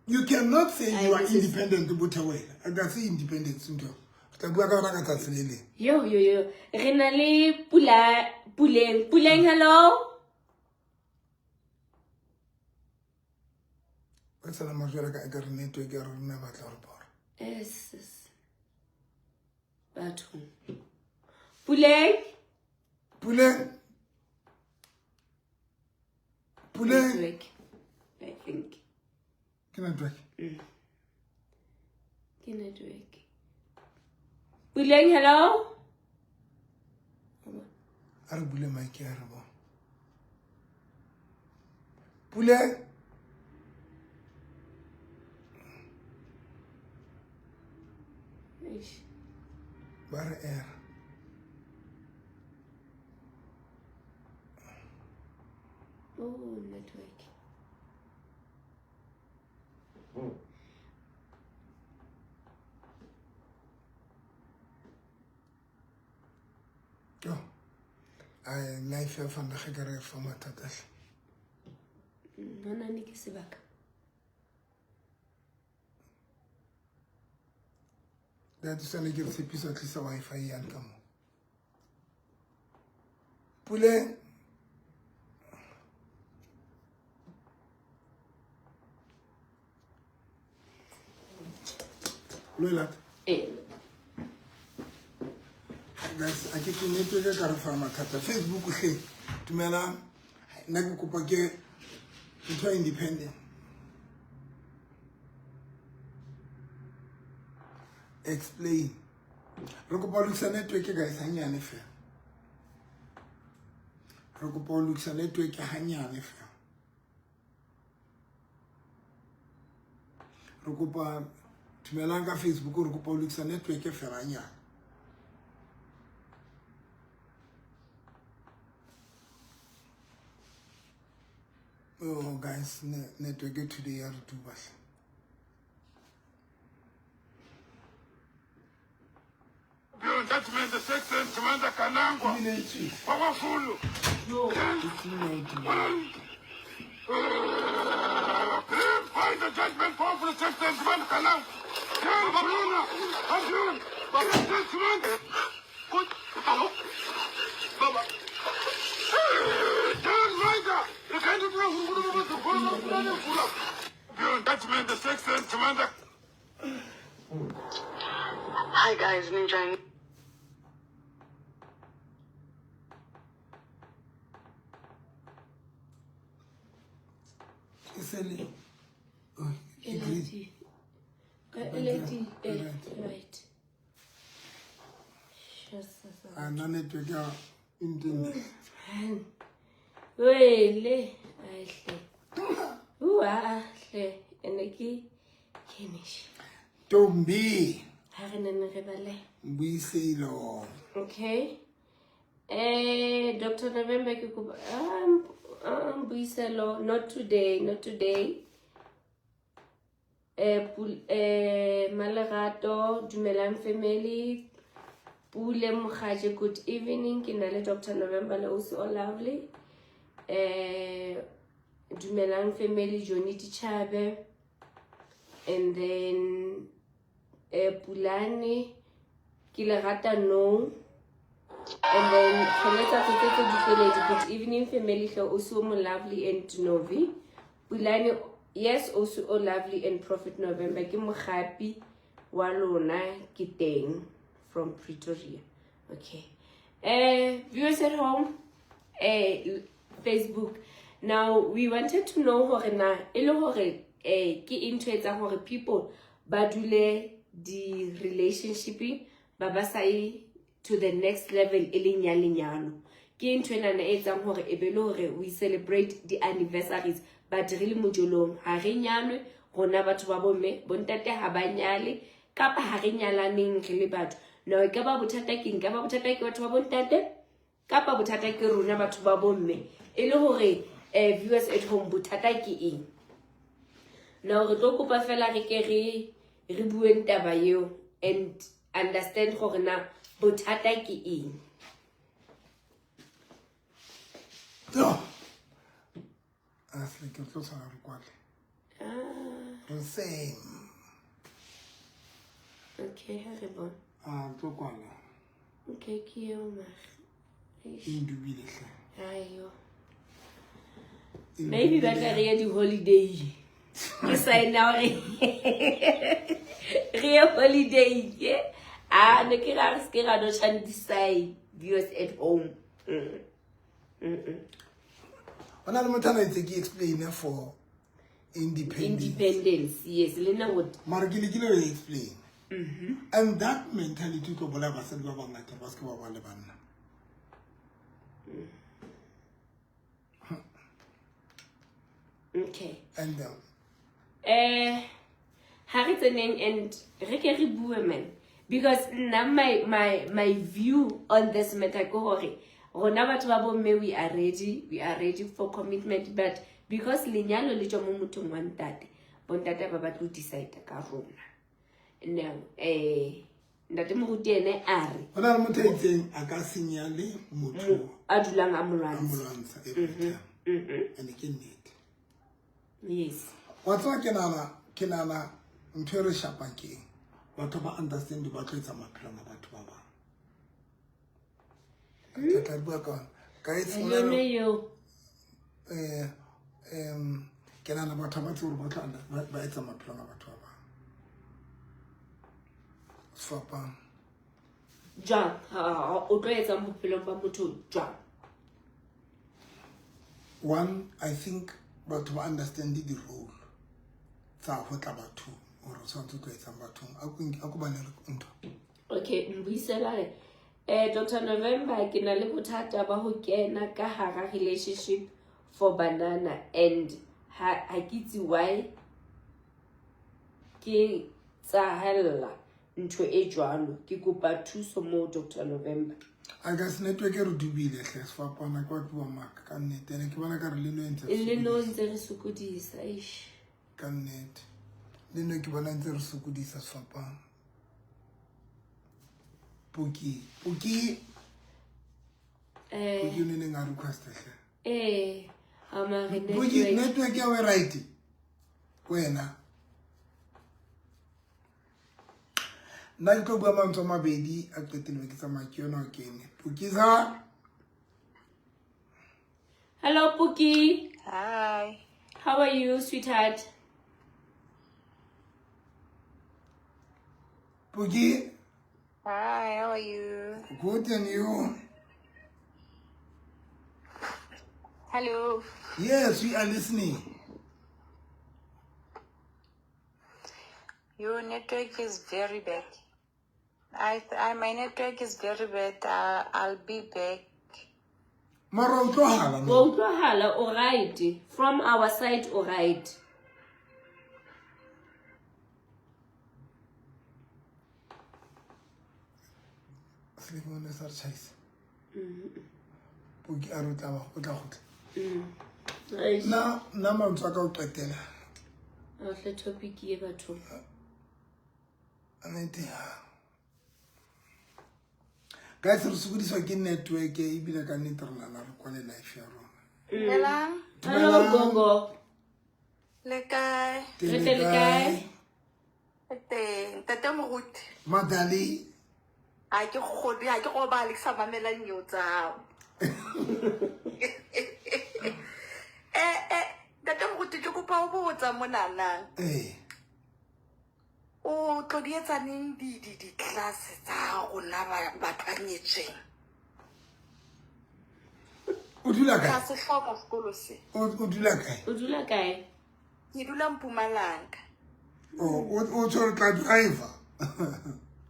You cannot say Ai, you are this is independent, bothe wena. I can say independence ntho. Re tla bua ka yona ka tsatsi le leng. Yo, yo, yo. Re na le Pula, Puleng. Puleng, hello? Ba tsela majwale ka ekare network ya rona e batla ho re bora. Yes, yes. Batho. Puleng? Puleng? Puleng? Network, I think. Ke network? Ke network. Puleng, hello? A re bule mic ya re bo. Puleng? Eish. Ba re error. Oh, network. Yo. Ai, life ya fana ge ka re fa mathata hle. Nna ne ke sebaka. That is ke re tshepiso tlisa Wi-Fi ya ka mo. Puleng. Lo e lata? Eh. Guys, a ke ke network ka re fa mathata. Facebook hle. Dumelang. Nna ke kopa ke ntho ya independent. Explain. Re kopa ho lokisa network guys hanyane fela. Re kopa ho lokisa network hanyane fela. Re kopa dumelang ka Facebook, re kopa o lokisa network e felanyana. Oh guys, network today ya re tuba hle. Hi guys, ninjani? E se le oh, e green. Lady, right. A na network ya internet. Wele, ai hle. Ua hle, ene ke finish. Tombi. Ha re nne re bale. Buiselo. Okay. Dr. November ke kopa Buiselo, not today, not today. Malerato, dumelang family. Pule Mokgaje, good evening. Ke na le Dr. November le ausi o lovely. Dumelang family, Johnny Dichabe. And then Pulane, ke le rata no. And then Kgeletsa Tsotsetse Dikeledi, good evening family, hle ausi o mo lovely and Novi. Pulane, yes, ausi o lovely and Prophet November, ke mogapi wa lona ke teng from Pretoria. Okay. Viewers at home, Facebook. Now we wanted to know hore na e le hore ke ntho e etsang hore people ba dule di relationship ba ba sa ye to the next level e leng ya lenyalo. Ke ntho enana e etsang hore e be le hore we celebrate the anniversaries but re le mojolong ha re nyalwe rona batho ba bomme, bontate ha ba nyale kapa ha re nyalaneng re le batho. Now e ka ba bothata ke eng? Ka ba bothata ke batho ba bontate kapa bothata ke rona batho ba bomme? E le hore viewers at home bothata ke eng? Now re tlo kopa fela re ke re bueng taba eo and understand hore na bothata ke eng. No. Asle ke tlo tshwara re kwale. Re same. Okay, ha re bone. Ah, tlo kwala. Okay, ke eo mare. Indubile hle. Ayo. Maybe ba tla re ya di-holiday. Ke sign out re ye holiday ke. Ah, ne ke ra se ke ra no tshang decide viewers at home. Ona le motho a na itse ke explain for independence. Independence, yes, le nna what? Mara ke lekile ho explain. And that mentality tlo bolaya basadi ba bangata ba se ke ba ba le banna. Okay. And ha re tseneng and re ke re bue man, because nna my view on this matter ke hore rona batho ba bomme we are ready for commitment, but because lenyalo le tswa mo mothong wa ntate, bontate ba batla ho decide ka rona. Now ntate moruti ene a re ho na le motho a itseng a ka senya le motho a dulang a mo a mo lwantsha. lwantsha every time. And ke nnete. Yes. Wa tseba ke nahana ntho e re shapang ke eng? Batho ba understand ba tlo etsa maphelong a batho ba bang. Ke tla bua ka yona. Guys, Le yone eo. Ke nahana batho ba tsebe hore ba tlo ba etsa maphelong a batho ba bang. Sefapano. Jwang? Ha, o tlo etsang bophelong ba motho jwang? One, I think batho ba understand the role tsa ho tla bathong, hore o tshwanetse o tlo etsang bathong. A ko bale ntho. Okay, mbuisela re. Dr. November, ke na le bothata ba ho kena ka hara relationship for banana and ha ke itse why. Ke tsahella ntho e jwalo. Ke kopa thuso mo Dr. November. A ka se network e re dubile hle sefapana ke batho ba maka ka nnete ene ke bona ka re le no e ntse Le no ntse re sokodisa eish. Ka nnete le no ke bona ntse re sokodisa sefapano. Puki Puki Puki o ne neng a request hle. Amare Puki network. Network ya we right wena. Nna ke tlo bua mantswe a mabedi a qetile ke tsamaya ke yona o kene. Pukiza. Hello Puki. Hi. How are you, sweetheart? Puki. Hi, how are you? Good, and you? Hello. Yes, we are listening. Your network is very bad. My network is very bad. I'll be back. Mara utlwahala no? Wa utlwahala, o right. From our side, o right. Selefone sa re tjhaisa. Puki a re o tla ba, o tla kgutla. Nna nna mantswe a ka o qetela. Hle topic e batho. Nnete. Guys, re sokodiswa ke network ebile ka nnete re nana re kwale life ya rona. Dumelang. Hello Gogo. Le kae? Re tle le kae? Re teng. Ntate Moruti. Madali. Ha ke kgodi, ha ke robale, ke sa mamela nnyeo tsa hao. Ntate Moruti, ke kopa ho botsa monana. O tlo di etsa neng di-class tsa rona batho ba nyetsweng? O dula kae? Ka se hloka sekolo se. O dula kae? O dula kae? Ke dula Mpumalanga. O tshwere tla driver.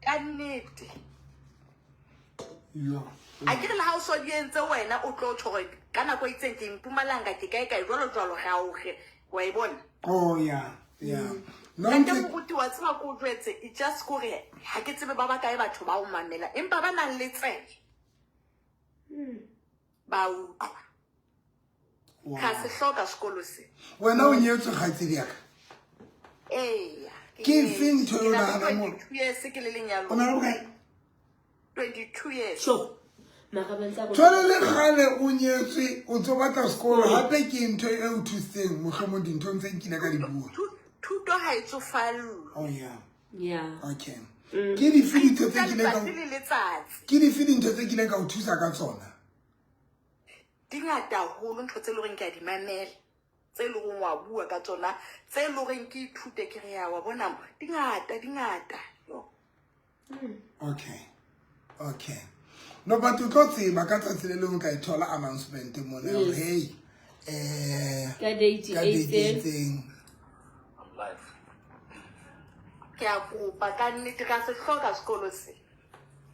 Ka nnete. Yo. A ke re le ha o so di entse wena o tlo tjho hore ka nako e itseng ke Mpumalanga ke kae kae jwalo jwalo ga o re wa e bona? Oh yeah. Yeah. No, Ntate Moruti wa tseba ko o jwetse, e just kore ha ke tsebe ba ba kae batho ba o mamela empa ba nang le tsebe. Ba utlwa. Ka se hloka sekolo se. Wena o nyetswe kgaitsedi ya ka? Eya. Ke efe ntho eo Ke na le nahanang hore 22 years ke le lenyalong. O na le bokae? 22 years. Sure. Mara ba ntse a Jwale le kgale o nyetswe, o ntso batla sekolo, hape ke ntho e o thusitseng mohlomong dinthong tse nkile ka di bua. Thuto ha e tsofallwe. Oh yeah. Yeah. Okay. Ke dife dintho tse kileng ka Letsatsi le letsatsi. Ke dife dintho tse kileng ka o thusa ka tsona? Di ngata haholo ntho tse leng hore ke a di mamela, tse leng hore wa bua ka tsona, tse leng hore ke ithute ke re ya wa bona mo, di ngata, di ngata. Yo. Okay. Okay. No, but o tlo tseba ka tsatsi le lengwe ka e thola announcement mona hore, hey, Ka date ka e date e itseng. itseng. Ke a kopa ka nnete ka se hloka sekolo se.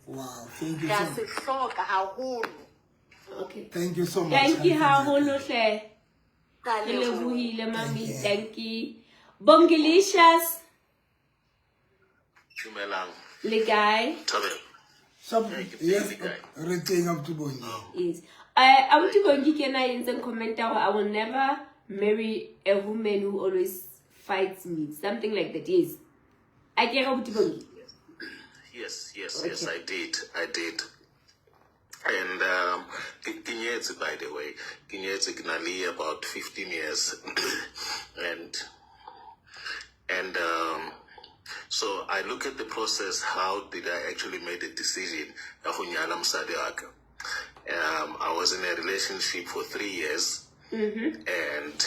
Wow, thank you Ke a so se hloka haholo. Okay. Thank you so much. Thank you haholo hle. Ka Re leboha. lebohile mami, thank you. Bongilicious. Dumelang. Le kae? Thabelo. Yes, re teng abuti Bongi. Yes. Abuti Bongi ke ena a entseng comment ya hore I will never marry a woman who always fights me. Something like that, yes. A ke re abuti Bongi? Yes, yes, yes, I did. I did. And ke nyetse, by the way. Ke nyetse ke na le about 15 years. And so I look at the process, how did I actually make the decision ya go nyala mosadi wa ka? I was in a relationship for 3 years. And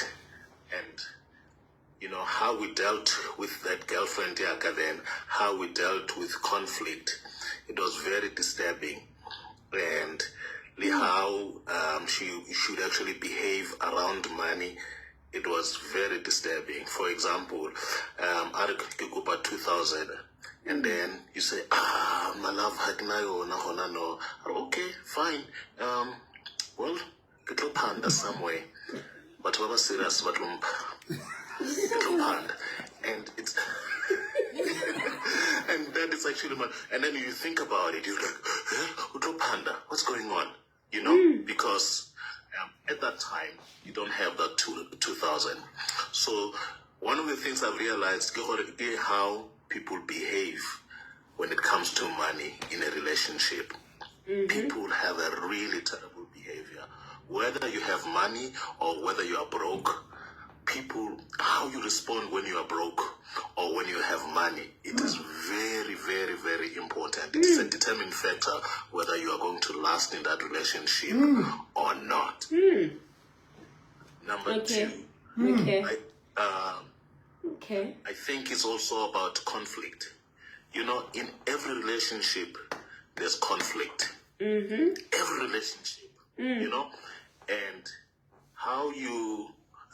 you know, how we dealt with that girlfriend yaka then, how we dealt with conflict, it was very disturbing. And how she should actually behave around money, it was very disturbing. For example, I ke kopa 2,000, and then you say, my love, ha ke na yona hona no. Okay, fine. Well, ke tlo phanda somewhere. Batho ba ba serious ba tlo mpha. Ke tlo phanda. And it's it's actually money. And then you think about it, you're like, huh? Panda, what's going on? You know, because at that time, you don't have that 2,000. So one of the things I've realized, ke hore ke how people behave when it comes to money in a relationship. People have a really terrible behavior. Whether you have money or whether you are broke, people, how you respond when you are broke or when you have money, it is very, very, very important. It is a determining factor whether you are going to last in that relationship or not. Number two, I, I think it's also about conflict. You know, in every relationship, there's conflict. Every relationship, you know, and how you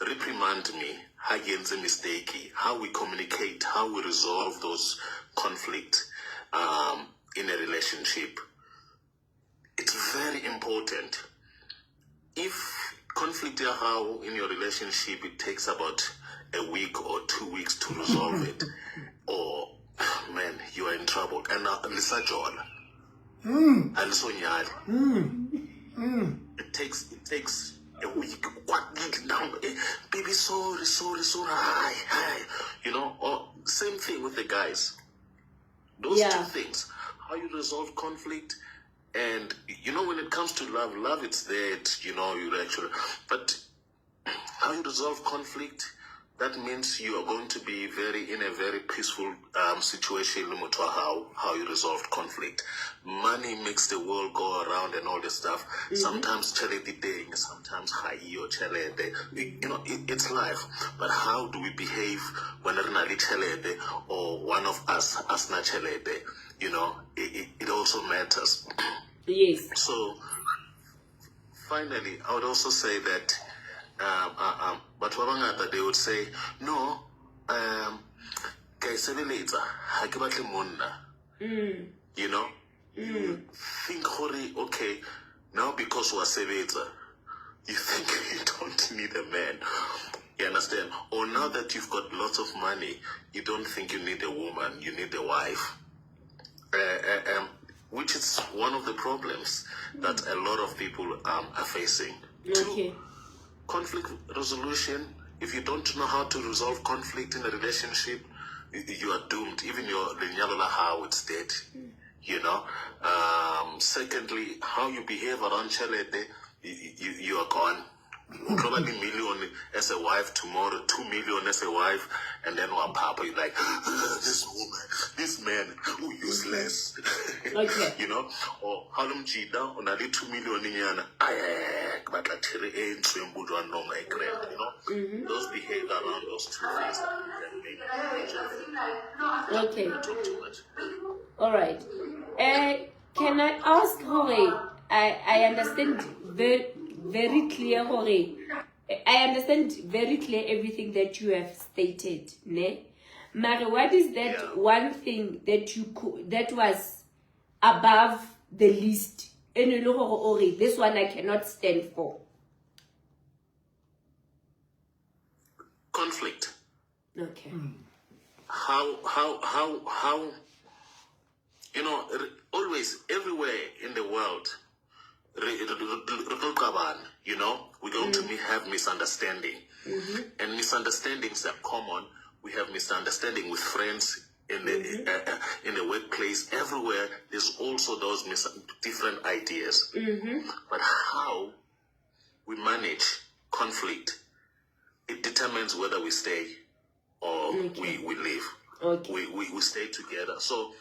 reprimand me, how you entse mistake, how we communicate, how we resolve those conflict in a relationship. It's very important. If conflict ya hao in your relationship, it takes about a week or 2 weeks to resolve it, or man, you are in trouble. And le sa jola. Ha le so nyale. It takes a week. What now? Baby, sorry, sorry, sorry. Hi, hi. You know, or same thing with the guys. Those two things. How you resolve conflict, and you know, when it comes to love, love it's there, you know, you actually, but how you resolve conflict, that means you are going to be very in a very peaceful situation, no matter how you resolve conflict. Money makes the world go around and all this stuff. Sometimes tjhelete teng, sometimes ha eyo tjhelete. You know, it's life. But how do we behave when re na le tjhelete or one of us has na tjhelete? You know, it also matters. Yes. So finally, I would also say that batho ba bangata, they would say, no, ke a e sebeletsa, ha ke batle monna. You know? You think hore, okay, now because wa sebetsa, you think you don't need a man. You understand? Or now that you've got lots of money, you don't think you need a woman, you need a wife. Which is one of the problems that a lot of people are facing. Two, conflict resolution. If you don't know how to resolve conflict in a relationship, you are doomed. Even your lenyalo la hao, it's dead. You know. Secondly, how you behave around tjhelete, you are gone. O tlo ba le million as a wife tomorrow, 2 million as a wife, and then wa papa, you're like, this woman, this man, who useless. You know, or ha lo mjita, o na le 2 million nyana, ay, ay, ay, ke batla there e ntsho e mbujwang nong e grand, you know? Those behave around those two things that can make major. Talk too much. All right. Can I ask, hore, I understand very, very clear, hore, I understand very clear everything that you have stated, ne? Mare, what is that one thing that you could, that was above the list? E ne le hore o re, this one I cannot stand for. Conflict. How, you know, always, everywhere in the world, re tlo qabana, you know, we're going to have misunderstanding. And misunderstandings are common. We have misunderstanding with friends in the workplace, everywhere. There's also those different ideas. But how we manage conflict, it determines whether we stay or we leave. We stay together. So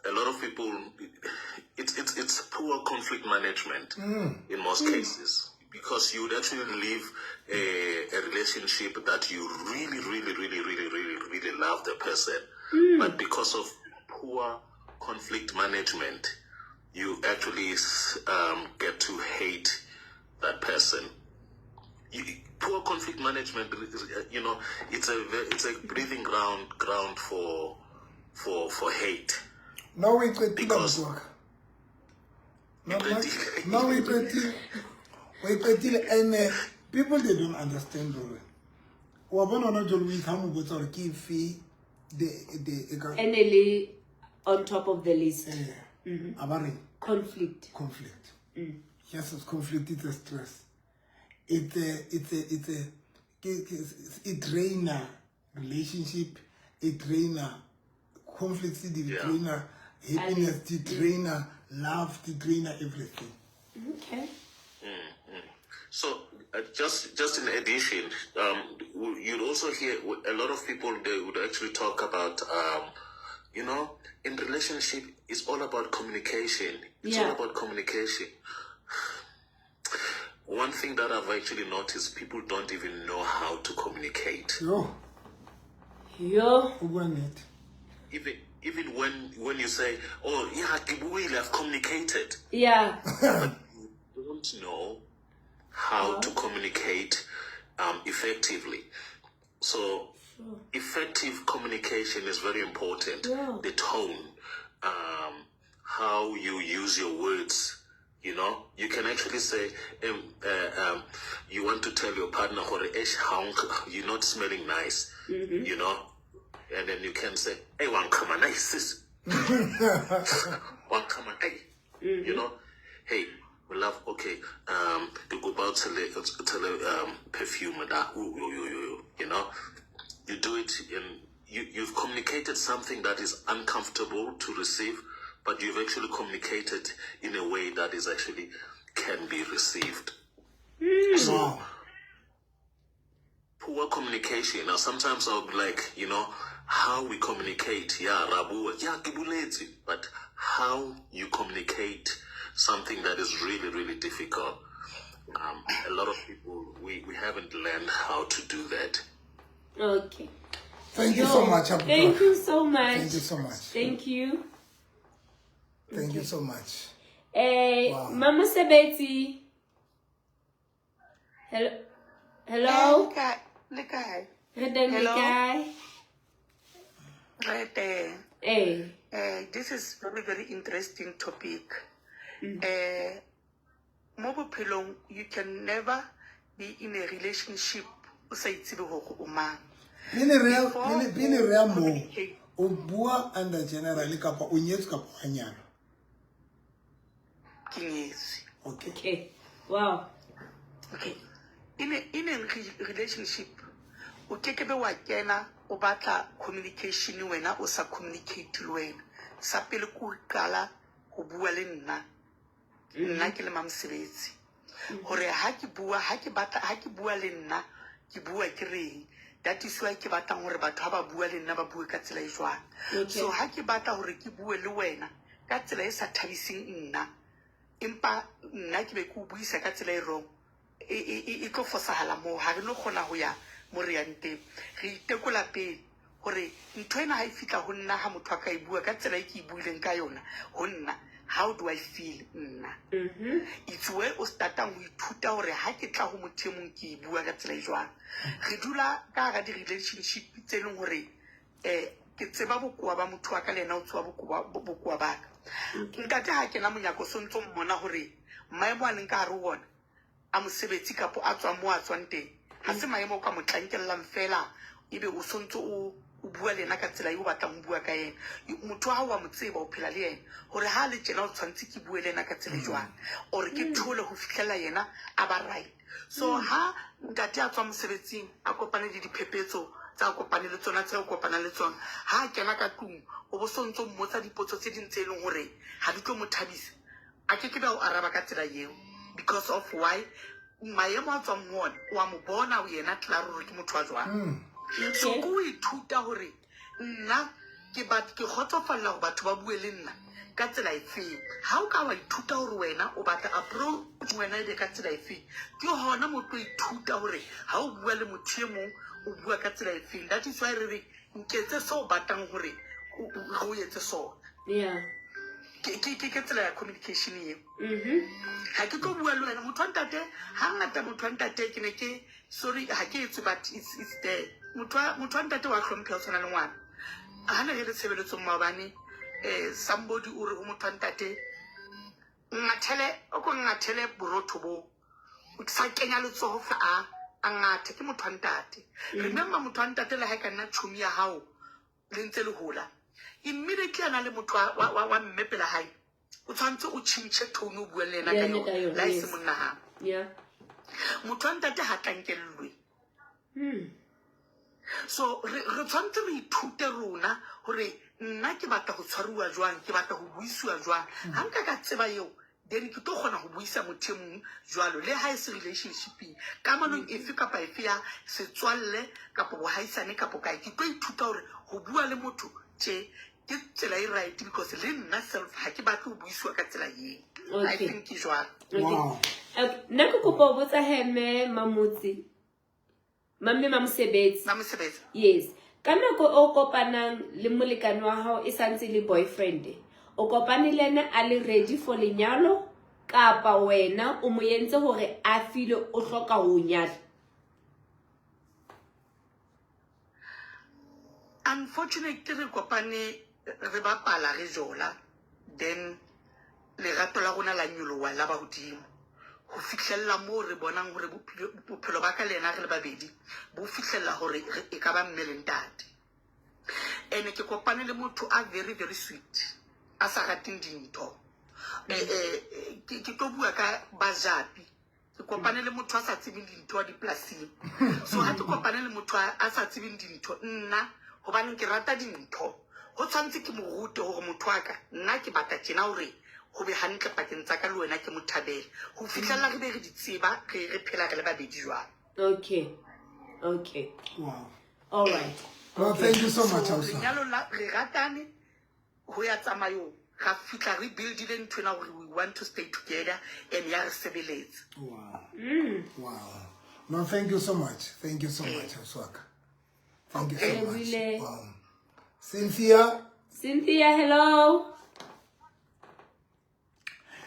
a lot of people, it's poor conflict management in most cases, because you would actually leave a relationship that you really, really, really, really, really, really love the person, but because of poor conflict management, you actually get to hate that person. Poor conflict management, you know, it's a breathing ground for hate. No, we qetile, Because Motho wa ka. No, no, we qetile. We qetile, and people, they don't understand hore. Wa bona hona jwale o itha mo botsa hore ke efe the e ka Ene le on top of the list. Eh, a ba reng Conflict. Conflict. Yes, it's conflict, it's a stress, it's a it drainer relationship, it drainer conflicts, it drainer happiness, it drainer love, it drainer everything. Okay. So, just in addition, you'd also hear a lot of people, they would actually talk about, in relationship, it's all about communication. It's all about communication. One thing that I've actually noticed, people don't even know how to communicate. Yo. Yo. O bua nnete. Even when you say, "Oh yeah, ke buile, I've communicated," you don't know how to communicate effectively. So, effective communication is very important. The tone, how you use your words. You can actually say, you want to tell your partner, "Hore, eish, you're not smelling nice," and then you can say, "Hey, one come on, nice sis. One come on, hey, hey, we love, okay, you go about to perfume and that, ooh, ooh, ooh, ooh, you do it in, you've communicated something that is uncomfortable to receive, but you've actually communicated in a way that is actually can be received. So, poor communication. Now, sometimes I'll be like, how we communicate, yeah, ra bua, yeah, ke boletse, but how you communicate something that is really, really difficult. A lot of people, we haven't learned how to do that. Okay. Thank you so much, Abuti. Thank you so much. Thank you so much. Thank you. Thank you so much. Eh, Mama Sebetsi. Hello. Hello. Le kae? Re teng, le Hello? kae? Re teng. Eh. This is very, very interesting topic. Mo bophelong, you can never be in a relationship o sa itsebe hore o mang. Pele re ya Before pele re ya o moo, communicate- o bua under generally kapa o nyetswe kapa wa nyalwa? Ke nyetswe. Okay. Okay. Wow. Okay. In a relationship, o kekebe wa kena o batla communication, wena o sa communicate le wena. Sa pele ke ho qala ho bua le nna. Nna ke le mamosebetsi. Hore ha ke bua, ha ke batla, ha ke bua le nna, ke bua ke reng. That is why ke batlang hore batho ha ba bua le nna ba bue ka tsela e jwang. So ha ke batla hore ke bue le wena ka tsela e sa thabiseng nna, empa nna ke be ke o buisa ka tsela e wrong, e tlo fosahala moo, ha re no kgona ho ya mo re yang teng. Re itekola pele hore ntho ena ha e fihla ho nna, ha motho a ka e bua ka tsela e ke e buileng ka yona ho nna, how do I feel nna? It's where o startang ho ithuta hore ha ke tla ho motho e mong, ke e bua ka tsela e jwang. Re dula ka hara di-relationship tse leng hore ke tseba bokowa ba motho wa ka, le yena o tseba bokowa ba ka. Ntate ha kena monyako, o sontso mmona hore maemo a leng ka hare ho ona a mosebetsi kapo a tswang mo a tswang teng, ha se maemo o ka mo tlankellang fela ebe o sontso o bua le ena ka tsela eo o batlang ho bua ka ena. Motho ha wa mo tseba, o phela le yena, hore ha le tjena o tshwanetse ke bue le ena ka tsela e jwang, or ke thole ho fihlella yena a ba right. So ha ntate a tswa mosebetsing, a kopane le diphephetso tsa kopane le tsona, tse o kopanang le tsona, ha a kena ka tlung, o bo sontso mmotsa dipotso tse ding tse e leng hore ha di tlo mo thabisa, a ke ke be a o araba ka tsela eo, because of why? Maemo a tswang ho ona, o a mo bona o yena klaar hore ke motho wa jwang. So ke o ithuta hore nna ke kgotsofalla hore batho ba bue le nna ka tsela efeng. Ha o ka wa ithuta hore wena o batla approach wena e be ka tsela efeng, ke hona mo tlo ithuta hore ha o bua le motho e mong, o bua ka tsela efeng. That is why re re nketse se o batlang hore re o etse sona. Ke tsela ya communication eo. Ha ke tlo bua le wena motho wa ntate, hangata motho wa ntate, ke ne ke sorry, ha ke etswe, but it's there. Motho wa ntate wa hlompheha, o tshwana le ngwana. Ha ne re le tshebeletsong maobane, somebody o re ho motho wa ntate, "Ngathele o ko ngathele borotho bo." O sa kenya letsoho fa a ngathe, ke motho wa ntate. Remember, motho wa ntate le ha e ka nna tjhomi ya hao, le ntse le hola. Immediately a na le motho wa mme pela hae, o tshwanetse o tjhentjhe tone o bua le yena ka yona, le ha e se monna hao. Motho wa ntate ha tla nkellwe. So re tshwanetse re ithute rona hore nna ke batla ho tshwaruwa jwang, ke batla ho buisiwa jwang. Ha nka ka tseba eo, then ke tlo kgona ho buisa motho e mong jwalo, le ha e se relationshipeng, kamanong efe kapa efe ya setswalle kapa bohaisane kapa kae, ke tlo ithuta hore ho bua le motho tje ke tsela e right, because le nna self ha ke batle ho buisiwa ka tsela eo. I think ke jwalo. Wow. Nna ke kopa ho botsa he mme Mamotse, mamme Mamosebetsi. Mamosebetsi. Yes. Ka nako o kopanang le molekane wa hao e santse le boyfriend, o kopane le ena a le ready for lenyalo kapa wena o mo entse hore a feel o hloka ho nyala? Unfortunately re kopane re bapala re jola, then lerato la rona la nyoloha la ba hodimo ho fihlella moo re bonang hore bophelo ba ka le yena re le babedi bo fihlella hore e ka ba mme le ntate. Ene ke kopane le motho a very very sweet, a sa rateng dintho. Ke tlo bua ka bajapi. Ke kopane le motho a sa tsebeng dintho wa dipolasing. So ha ke kopane le motho a sa tsebeng dintho, nna hobane ke rata dintho, ho tshwanetse ke mo rute hore motho wa ka nna ke batla tjena hore ho be hantle pakeng tsa ka le wena, ke mo thabele ho fihlella re be re di tseba, re phela re le babedi jwalo. Okay. Okay. Wow. All right. Well, thank you so much, Ausa. Lenyalo la re ratane ho ya tsamayong, ra fihla re buildile ntho ena hore we want to stay together and ya re sebeletsa. Wow. Wow. No, thank you so much. Thank you so much, Auswaka. Thank you so much. Wow. Cynthia. Cynthia, hello.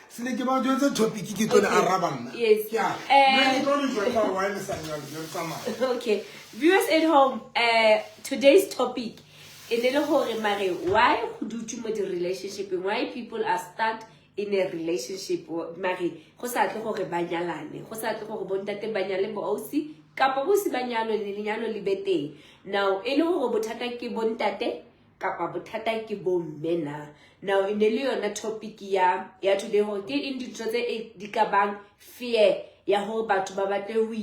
Sene ke ba jwetse topic ke tlo le araba nna. Yes. Yeah. Nna ke tlo le jwetsa hore why le sa nyale, le tsamaya. Okay. Viewers at home, today's topic e ne le hore mare why go dutse mo di relationship, why people are stuck in a relationship, mare go sa tle gore ba nyalane, go sa tle gore bontate ba nyale bo ausi kapa bo si ba nyalo le lenyalo le be teng. Now e le hore bothata ke bontate kapa bothata ke bomme na. Now e ne le yona topic ya today hore ke eng dintho tse e di ka bang fear ya hore batho ba batle ho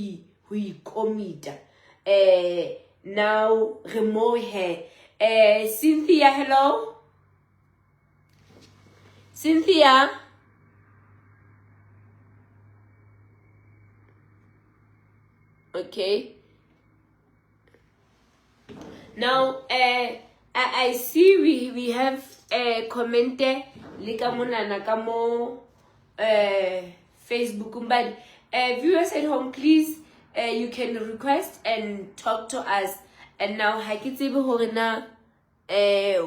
i-commit-a. Now re mo he. Cynthia, hello. Cynthia. Okay. Now, I see we have a comment le ka monana ka mo Facebook, but viewers at home, please, you can request and talk to us. And now ha ke tsebe hore na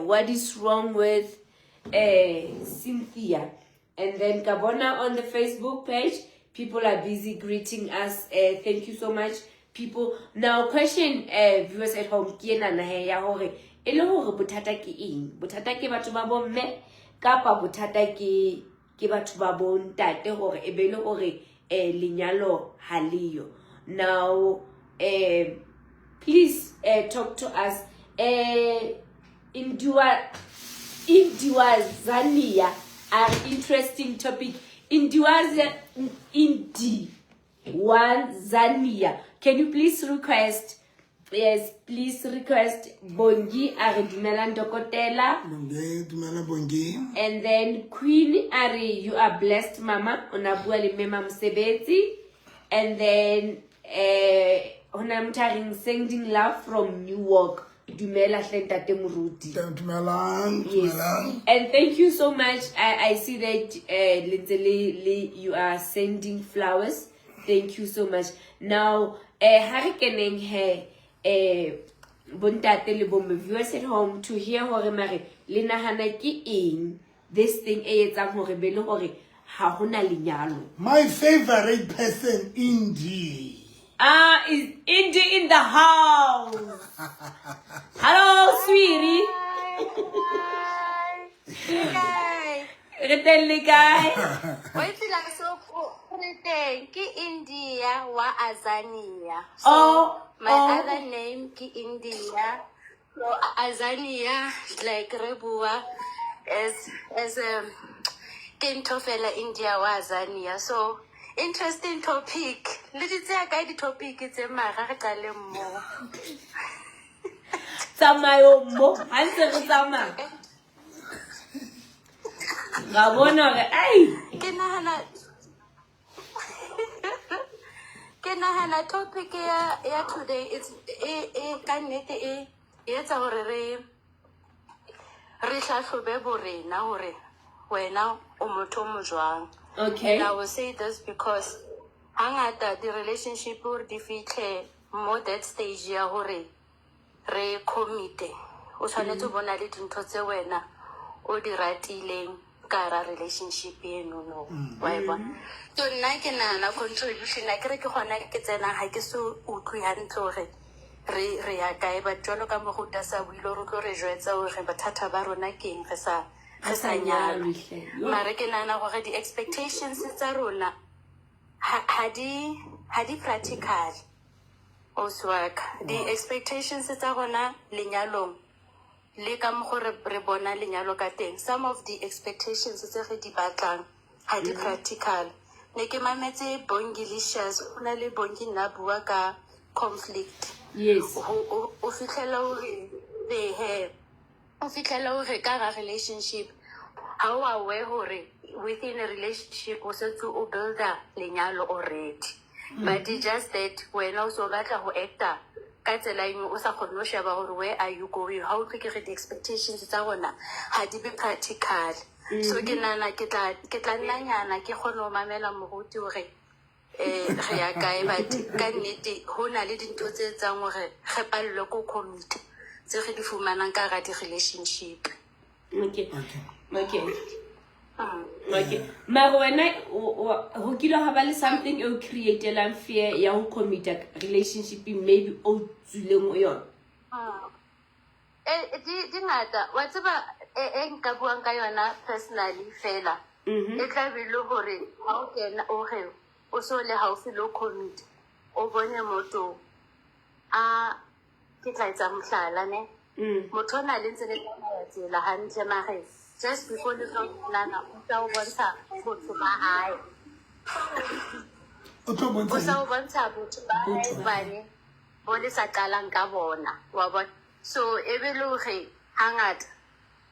what is wrong with Cynthia. And then Kabona on the Facebook page, people are busy greeting us. Thank you so much, people. Now question, viewers at home, ke ena na he ya hore e le hore bothata ke eng? Bothata ke batho ba bomme kapa bothata ke batho ba bontate hore e be le hore lenyalo ha leyo. Now, please talk to us. Indiwazania are interesting topic. Indiwazania. Can you please request? Yes, please request Bongi are dumela Ndokotela. Bongi, dumela Bongi. And then Queen Ari, you are blessed, Mama. Ona bua le Mema Mosebetsi. And then hona motho a reng sending love from Newark. Dumela hle ntate Moruti. Dumelang, Yes. dumelang. And thank you so much. I see that le ntse le you are sending flowers. Thank you so much. Now, ha re keneng he, bontate le bomme, viewers at home, to hear hore mare le nahana ke eng this thing e etsang hore be le hore ha hona lenyalo. My favorite person, Indy. Is Indy in the house? Hello, sweetie. Hi. Hi. Re teng le kae? Wa itse la so re teng ke India wa Azania. So Oh, my oh. other name ke India. So Azania, like re bua as ke ntho fela India wa Azania. So interesting topic. Le di tseya kae di-topic tse mara re qaleng mo. Tsamayo mo ha ntse re tsamaya ra bona hore ai. Ke nahana topic ya today it's e ka nnete e etsa hore re hlahlobe borena hore wena o motho o mo jwang. And I will say this because hangata di-relationship hore di fitlhe mo that stage ya hore re commit, o tshwanetse o bona le dintho tse wena o di ratileng ka hara relationship eno no wa e bona. So nna ke nahana contribution a kere ke gona ke tsenang, ga ke so utlwe hantle hore re ya kae, but jwalo ka moruta sa buile hore o tlo re jwetsa hore bothata ba rona ke eng re sa nyalwe. Nyalwe hle. Yo. Mare ke nahana hore di-expectations tsa rona ha di practical ausi wa ka. Di-expectations tsa rona lenyalong le ka mokgo re bona lenyalo ka teng, some of the expectations tse re di batlang ha di practical. Ne ke mametse Bongi Licious, go na le Bongi nna bua ka conflict. O fitlhela hore he o fitlhela hore ka hara relationship ha o aware hore within a relationship o setse o builda lenyalo already, but it's just that wena o so batla ho acta ka tsela engwe, o sa kgone ho sheba hore where are you going. Ha o utlwe ke re di-expectations tsa rona ha di be practical. So ke nahana ke tla nnanyana ke kgone ho mamela moruti hore re ya kae, but ka nnete ho na le dintho tse etsang hore re pallwe ko commit tse re di fumanang ka hara di-relationship. Okay, mare wena ho kile ha ba le something e o createlang fear ya ho commita relationship maybe o tswileng ho yona? Di ngata wa tseba, e nka buang ka yona personally fela, e tla be le hore ha o kena o re o so le haufi le ho commit, o bone motho a ke tla etsa mohlala ne, motho o na le ntse le tsamaya tsela hantle, mare just before le tlo nyalana o tla o bontsha botho ba hae. O tlo O bontsha sa o bontsha botho ba hae Botho. Hobane bo le sa qalang ka bona wa bona. So e be le hore hangata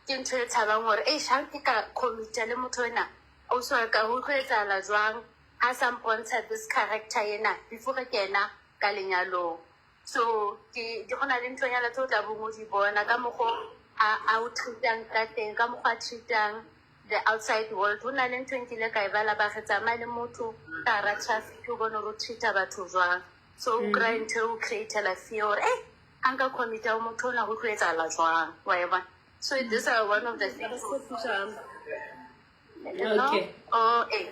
ke ntho e tshabang hore e ha ke ka commita le motho ena o so ka ho tlo etsahala jwang ha sa mpontsha this character ena before re kena ka lenyalong. So ke go na le nthonyana tse o tla bong o di bona ka mokgo a o treatang ka teng, ka mokgwa a treatang the outside world. Ho na le ntho e nkile ka e bala, ba re tsamaya le motho ka hara traffic o bone hore o treata batho jwang. So o kry ntho e o createla fear hore e ha nka commita ho motho ona ho tlo etsahala jwang wa e bona. So these are one of the things. No? Oh, eh.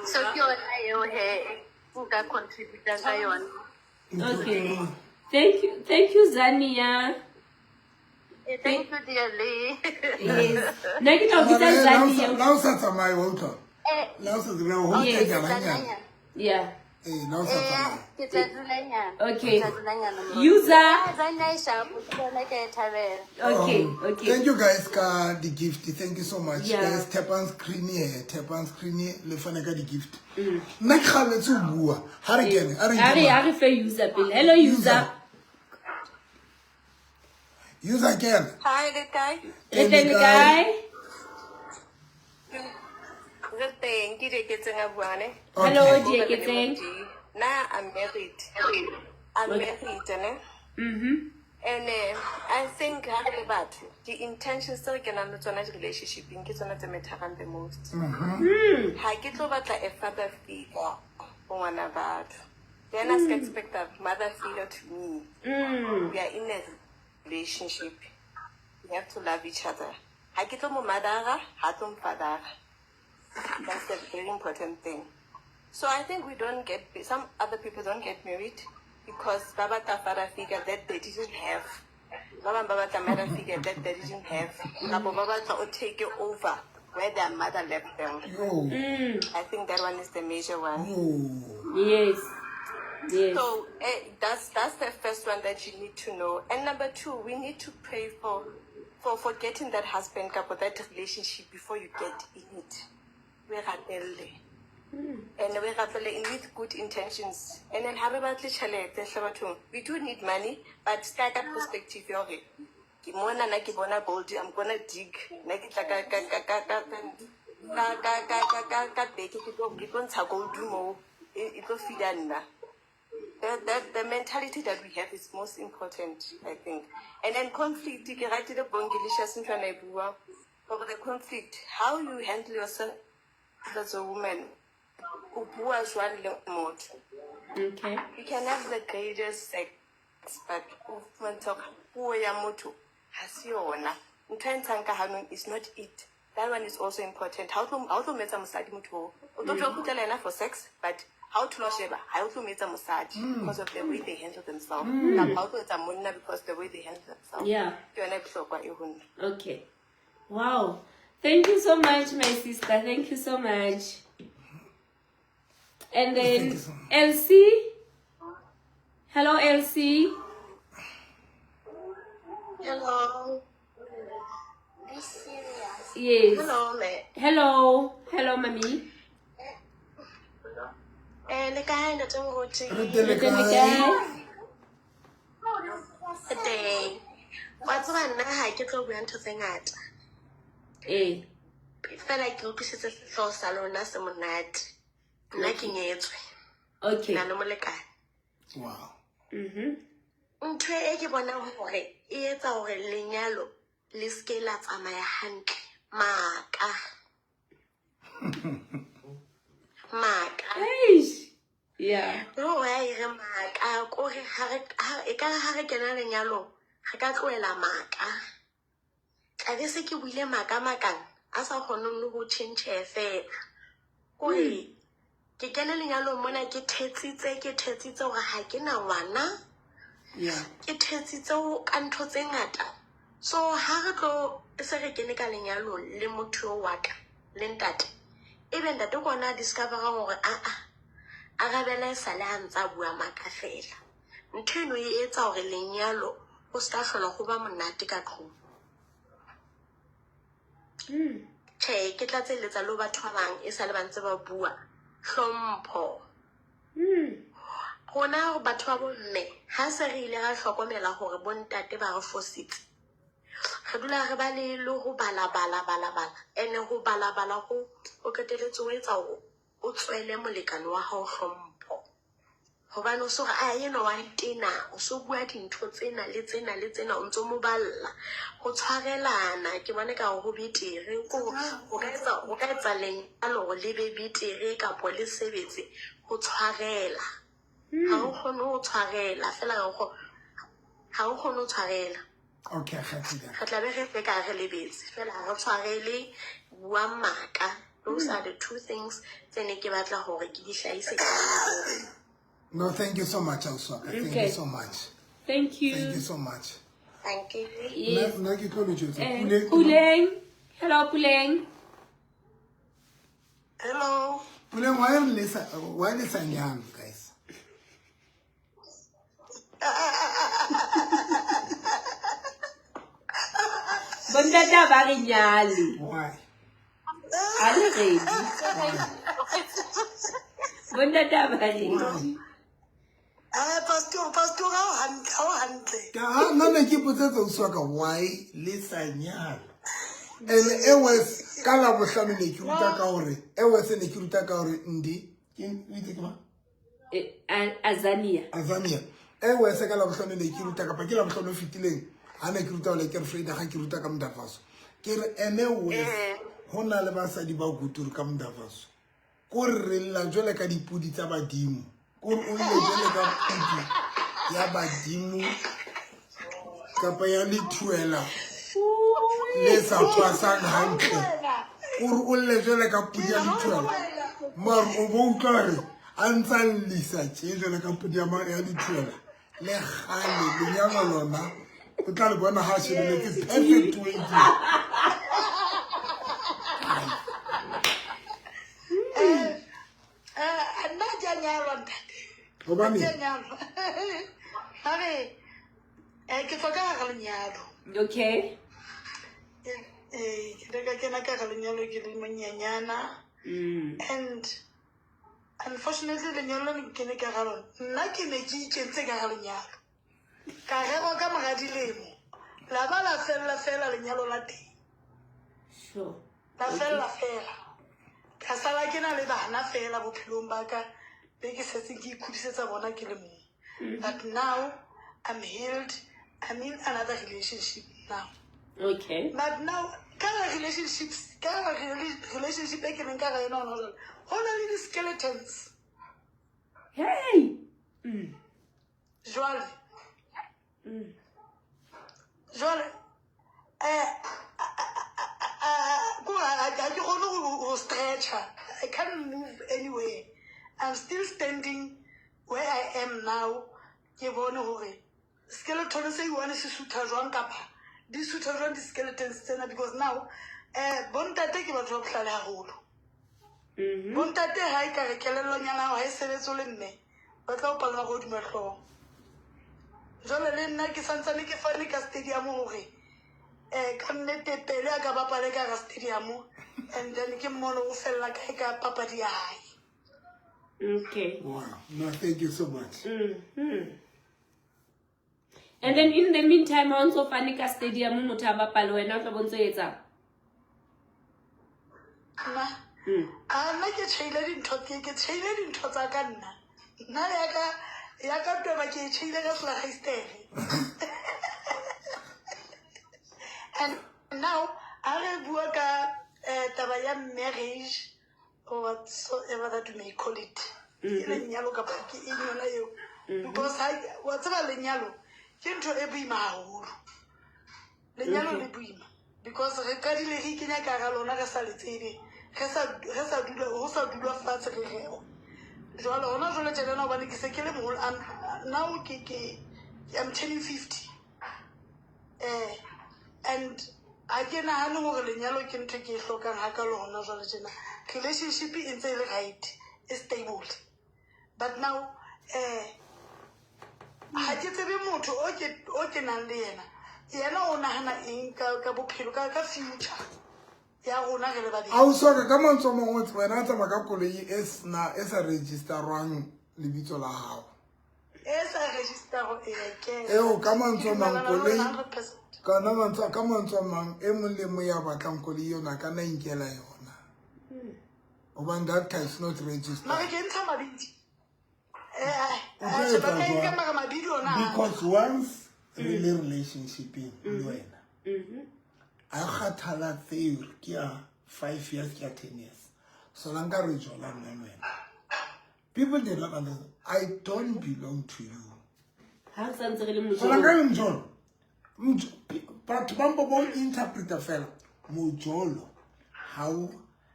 So ke yona eo he nka contributang ka yona. Okay, thank you, thank you, Zania. Thank you, dear Lee. Yes, nna ke tla o bitsa Mara, Zania. La o sa tsamaye wa utlwa. La o sa tsamaye ho nyana. Eh, la o sa tsamaye. Ke tla dulanyana. Okay. Ke tla dulanyana. User. Zania e sharp, ke yona ke e thabela. Okay. Okay. Thank you guys ka di gift. Thank you so much. Yeah. Guys, tap on screen here, tap on screen le fane ka di gift. Nna ke kgalletse ho bua. Ha re kene, a re A re nke a re fe user pele. Hello, user. User kene. Hi, le kae? Re teng, le kae? Re teng, ke Dieketseng a buang ne. Hello, Dieketseng. Na I'm married. I'm married, ne? And I think ha re le batho, di-intentions tse re kenang le tsona di-relationshipeng ke tsona tse matterang the most. Ha ke tlo batla a father figure ho ngwana batho. Then I ska expect a mother figure to me. We are in a relationship. We have to love each other. Ha ke tlo mo mothera, ha tlo mfathera. That's a very important thing. So I think we don't get, some other people don't get married because ba batla father figure that they didn't have. Ba bang ba batla mother figure that they didn't have. Kapa ba batla o take over where their mother left them. Yo. I think that one is the major one. Yo. Yes. Yes. So that's the first one that you need to know. And number two, we need to pray for getting that husband couple, that relationship before you get in it. We rapelle. And we rapelle in with good intentions. And then ha re batle tjhelete hle bathong. We do need money, but ska ka perspective ya hore ke mona nna ke bona gold, I'm gonna dig. Nna ke tla ka ka ka ka ka ka ka ka ka ka ka beke ke tlo ntsha gold moo. E tlo feeda nna. The mentality that we have is most important, I think. And then conflict, ke ratile Bongilisha ntho a na e bua. Hore the conflict, how you handle yourself as a woman, o bua jwang le motho. Okay. You can have the greatest sex, but o fumantsha hore puo ya motho ha se yona. Ntho e ntshang ka hanong is not it. That one is also important. Ha o tlo metsa mosadi motho oo. O tlo tlo kgutlela yena for sex, but ha o thola ho sheba, ha o tlo metsa mosadi because of the way they handle themselves. Kapa ha o tlo etsa monna because the way they handle themselves. Yeah. Ke yona e bohlokwa e ho nna. Okay. Wow. Thank you so much, my sister. Thank you so much. And then Thank you so much. Elsie. Hello, Elsie. Hello. Be serious. Yes. Hello, me. Hello. Hello, mami. Le kae ntate Moruti? Re teng le Re teng le kae? kae? Teng. Wa tseba nna ha ke tlo bua ntho tse ngata. Eh. Fela ke utlwisitse sehlooho sa lona se monate. Nna ke nyetswe. Ke Okay. na le molekane. Wow. Ntho e ke bonang hore e etsa hore lenyalo le seke la tsamaya hantle. Maka. Maka. Eish. Yeah. No wa e re maka kore ha re ha e ka ha re kena lenyalong re ka tlohela maka. Tla be se ke buile maka makang a sa kgoneng le ho tjhentjheha fela. Kore ke kene lenyalong mona ke thetsitse hore ha ke na ngwana. Yeah. Ke thetsitse ho ka ntho tse ngata. So ha re tlo se re kene ka lenyalong le motho eo wa ka le ntate. Ebe ntate ke ona a discover-ang hore aa Arabella e sale a ntsa bua maka fela. Ntho eno e etsa hore lenyalo ho ska hlola ho ba monate ka tlung. Tjhe, ke tlatselletsa le ho batho ba bang e sale ba ntse ba bua. Hlompho. Rona batho ba bomme ha se re ile ra hlokomela hore bontate ba re fositse. Re dula re ba le ho bala bala bala bala. Ene ho bala bala ho o qetelletse o etsa hore o tswele molekane wa hao hlompho. Hobane o so re, a enwa wa ntena, o so bua dintho tsena le tsena le tsena, o ntso mo balla. Ho tshwarelana, ke bona ekare ho betere. Ko ho ka etsa, ho ka etsa lenyalo hore le be betere kapo le sebetse, ho tshwarela. Ha o kgone ho tshwarela, fela ha o kgone ho tshwarela. Okay, kgathile. Re tla be re feka re lebetse, fela ha re tshwarele, bua maka. Those are the two things tse ne ke batla hore ke di hlahise ka leboha. No, thank you so much, Auswaka. Thank Okay. you so much. Thank you. Thank you so much. Thank you. Yes. Nna ke tlo le jwetsa. Puleng. Puleng. Hello, Puleng. Hello. Puleng, why le sa why le sa nyalwe, guys? Bontate ba re nyale. Why? Ha le ready. Bontate ba re ready. Pastor, pastor, ha o hantle, ha o hantle. Ka ha nna ne ke ipotsetsa ausi wa ka why le sa nyalwa. And e was ka la bohlano ne ke ruta ka hore e was ne ke ruta ka hore ndi ke o itse ke mang? Azania. Azania. E was ka la bohlano ne ke ruta kapa ke la bohlano o fetileng ha ne ke ruta hole ke re Freda ha ke ruta ka Mdavaso. Ke re ene was ho na le basadi ba kuturu ka Mdavaso. Ko re lla jwale ka dipudi tsa badimo. Ko re o lle jwale ka pudi ya badimo kapa ya lethuela le sa pasang hantle. O re o lle jwale ka pudi ya lethuela. Mara o bo utlwa re a ntsa llisa tje jwale ka pudi ya lethuela. Le kgale lenyalo lona o tla le bona ha shebeletse perfect wedding. Nna ke a nyalwa ntate. Hobaneng? A re ke tswa ka gare lenyalo. Okay. Ee, ke ile ka kena ka gare lenyalo ke le monyenyana. And unfortunately lenyalo le ke ne ka ga lona, nna ke ne ke ikentse ka ga lenyalo. Ka rerwa ka mora dilemo. La ba la fella fela lenyalo la teng. Sure. La fella fela. Ka sala ke na le bana fela bophelong ba ka be ke setse ke ikhudisetsa bona ke le mong. But now I'm healed. I'm in another relationship now. Okay. But now ka relationships, ka relationship e ke leng ka ga yona hona jwale, ho na le di-skeletons. Hey. Jwale. Jwale, ko ha ke kgone ho stretch-a. I can't move anywhere. I'm still standing where I am now. Ke bone hore skeleton se one se sutha jwang kapa di sutha jwang di-skeletons tsena, because now bontate ke batho ba bohlale haholo. Bontate ha e ka re kelellonyana hao ha e sebetse o le mme, ba tla o palama ko hodima hlooho. Jwale le nna ke santsane ke fane ka stadium hore ka nnete Pele a ka bapale ka hara stadium, and then ke mmone o fella kae ka papadi ya hae. Okay. Wow. No, thank you so much. And then in the meantime, ha o ntso fane ka stadium motho a bapale, wena o tla bo ntso etsang? Nna? A nna ke tjheile dintho, ke tjheile dintho tsa ka nna. Nna ya ka tweba ke e tjheile ka selageistere. And now ha re bua ka taba ya marriage or whatsoever that you may call it. Ke lenyalo kapa ke eng yona eo? Because ha wa tseba lenyalo ke ntho e boima haholo. Lenyalo le boima because re qadile re ikenya ka hara lona re sa le tsebe, re sa dula, ho sa dulwa fatshe re rerwa. Jwale hona jwale tjenana hobane ke se ke le moholo, now ke I'm turning 50. And ha ke nahane hore lenyalo ke ntho e ke e hlokang hakalo hona jwale tjena. Relationship e ntse e le right, e stable. But now ha ke tsebe motho o ke nang le yena. Yena o nahana eng ka bophelo, ka future ya rona re le babedi. Ausi wa ka, ka mantswe a mangwe, wena o tsamaya ka koloi e sena, e sa register-wang lebitso la hao. E sa register-wang, ee, ke. Eo, ka mantswe a mang, Ke dumellana le koloi wena 100%. Ka mantswe a mang, e mong le mong ya batlang koloi eo, na ka nna inkela yona. Hobane that car is not registered. Mare ke ntsha mabidi. O tlo etsa Ba ka jwang? nka mara mabidi ona. Because once re le relationship-eng le wena, a kgathala tseo ke ya 5 years, ke ya 10 years. So la nka re jola nna le wena. People did not understand. I don't belong to you. Ha re santse re le So la nka mojolo. re mojolo. Batho ba mpo ba o interpreta fela. Mojolo. How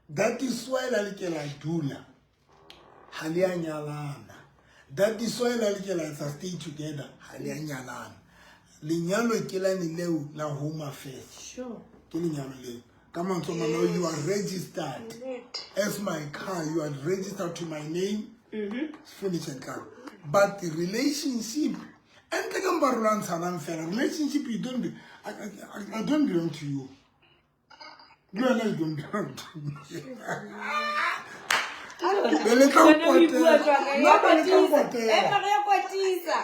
that is why la le ke la dula. Ha le a nyalana. That is why la le ke la etsa stay together. Ha le a nyalana. Lenyalo ke lane leo la Home Affairs. Sure. Ke lenyalo leo. Ka mantswe a mang, you are registered as my car. You are registered to my name. Finish and clap. But the relationship, and ke mpa re lwantshanang fela. Relationship, you don't be, I don't belong to you. Le wena you don't belong to me. Be le tla Wena o e bua nkwatela. jwang? Nna Ya be le tla kwatisa. nkwatela. Mara ya kwatisa.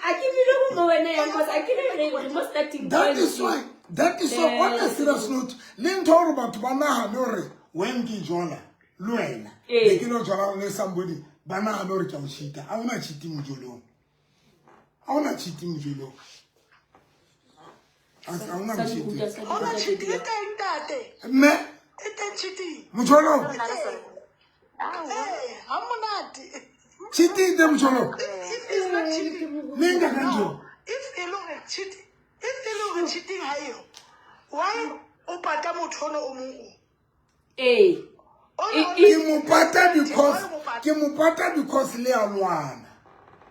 A ke bile ho mo wena yang, cause a ke re mo starting That point. is why, on a serious note, le ntho hore batho ba nahane hore when ke jola le wena, be ke lo jola le somebody, ba nahane hore ke a o cheat-a. Ha hona cheating mojolong. Ha hona cheating mojolong. Ha hona Sa cheating. nkutlwa, sa Hona nkutlwa, cheating e ke teng, ntate. Mme? E teng cheating. Mojolong? Ha monate. Cheating teng mojolong? If it's not cheating. Le nka ka ntho? If e le hore cheating, if e le hore cheating ha eyo, why o pata motho ono o mong o? Ee. Ke mo pata because le a lwana.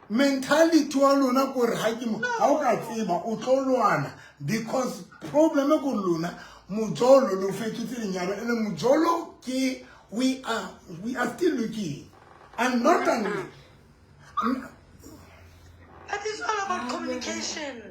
Mentality wa lona ko re ha ke mo, ha o ka tseba o tlo lwana, because problem e ko lona mojolo lo fetotse lenyalo, ene mojolo ke we are still looking. And not only But it's all about communication.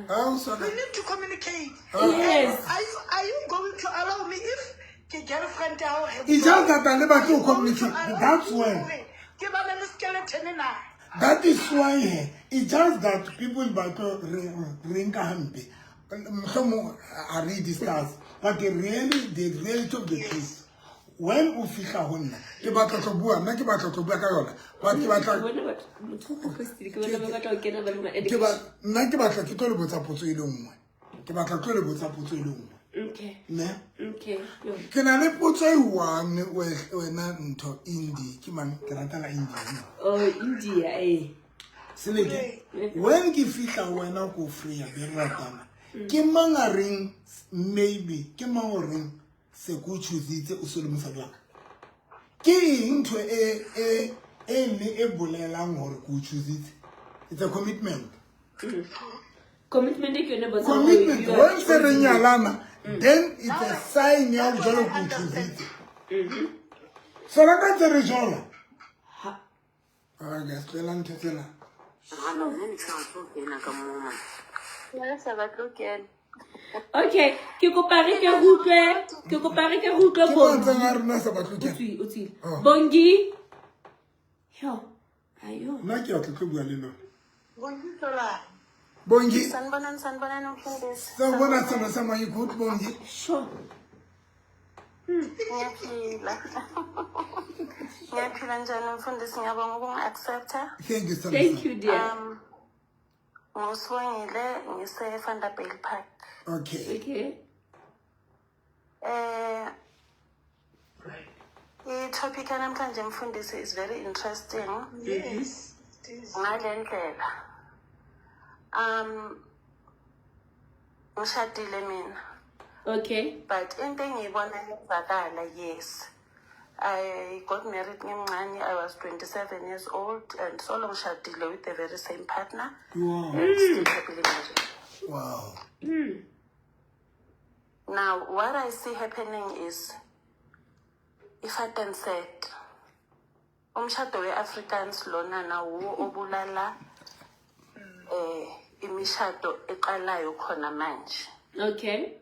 Ha o We need to communicate. Yes. Are you going to allow me if ke girlfriend ya hao? It's just that I never to communicate. That's why. Ke bana le skeleton na. That is why it's just that people ba tlo re nka hampe. Mohlomong a re discuss, but the reality of the case, when o fihla ho nna, ke batla tlo bua, nna ke batla tlo bua ka yona, but ke batla Bona batho, motho o postile, ke bona ba batla ho kena ba le bangata. Ke ba nna ke batla ke tlo le botsa potso e le nngwe, ke batla tlo le botsa potso e le nngwe. Okay. Ne. Okay. Yo. Ke na le potso e one wena ntho indi ke mang, ke ratela India. Oh, India, eh. Seleke, when ke fihla wena ko freya be re ratana, ke mang a reng, maybe ke mang o reng se ko choositse o se le mosadi wa ka? Ke eng ntho e ne e bolelang hore ko choositse? It's a commitment. Commitment ke yone bontshang hore Commitment. you are When se re choosing. nyalana, then it's a sign ya hore jwale ko choositse. So la ka tse re jola. Ah, ke a se tlohela ntho tsena. Nna sa batle ho kena. Okay, ke kopa re ke re utlwe, ke kopa re ke re utlwe Ke Bongi. mantseng a rona sa batle ho O kena. tswile, o tswile. Oh. Bongi. Yo. Ayo. Nna ke batla tlo bua le lona. Bongi Sola. Bongi. Sanibonani, sanibonani mfundisi. Sawubona sithando sami, you good, Bongi? Sure. Ngiyaphila. Ngiyaphila njani mfundisi, ngiyabonga ukungi-accepta. Thank you, sithando Thank sami. you, dear. Ngusibongile ngise Vanderbijl Park. Okay. Okay. I-topic yanamhlanje mfundisi is very interesting. Yes. It is. Ngale ndlela. Ngishadile mina. Okay. But into engiyibona yenzakala, yes. I got married ngimncane, I was 27 years old and solo ngishadile with the very same partner. And still happily married. Now, what I see happening is i-vat en sit. Umshado we-Afrikaans lona nawo obulala imishado eqalayo khona manje. Okay.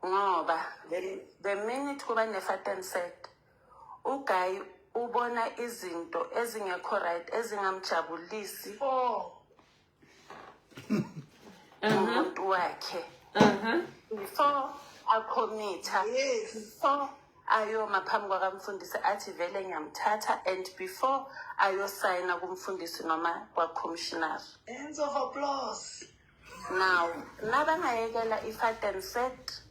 Ngoba the minute kuba ne-vat en sit, uguy ubona izinto ezingekho right ezingamjabulisi Oh. umuntu wakhe. Before acommitha, before ayoma phambi kwakamfundisi athi vele ngiyamthatha, and before ayosayina kumfundisi noma kwa-commissioner. Hands of applause. Now, nabangayekela i-vat en sit,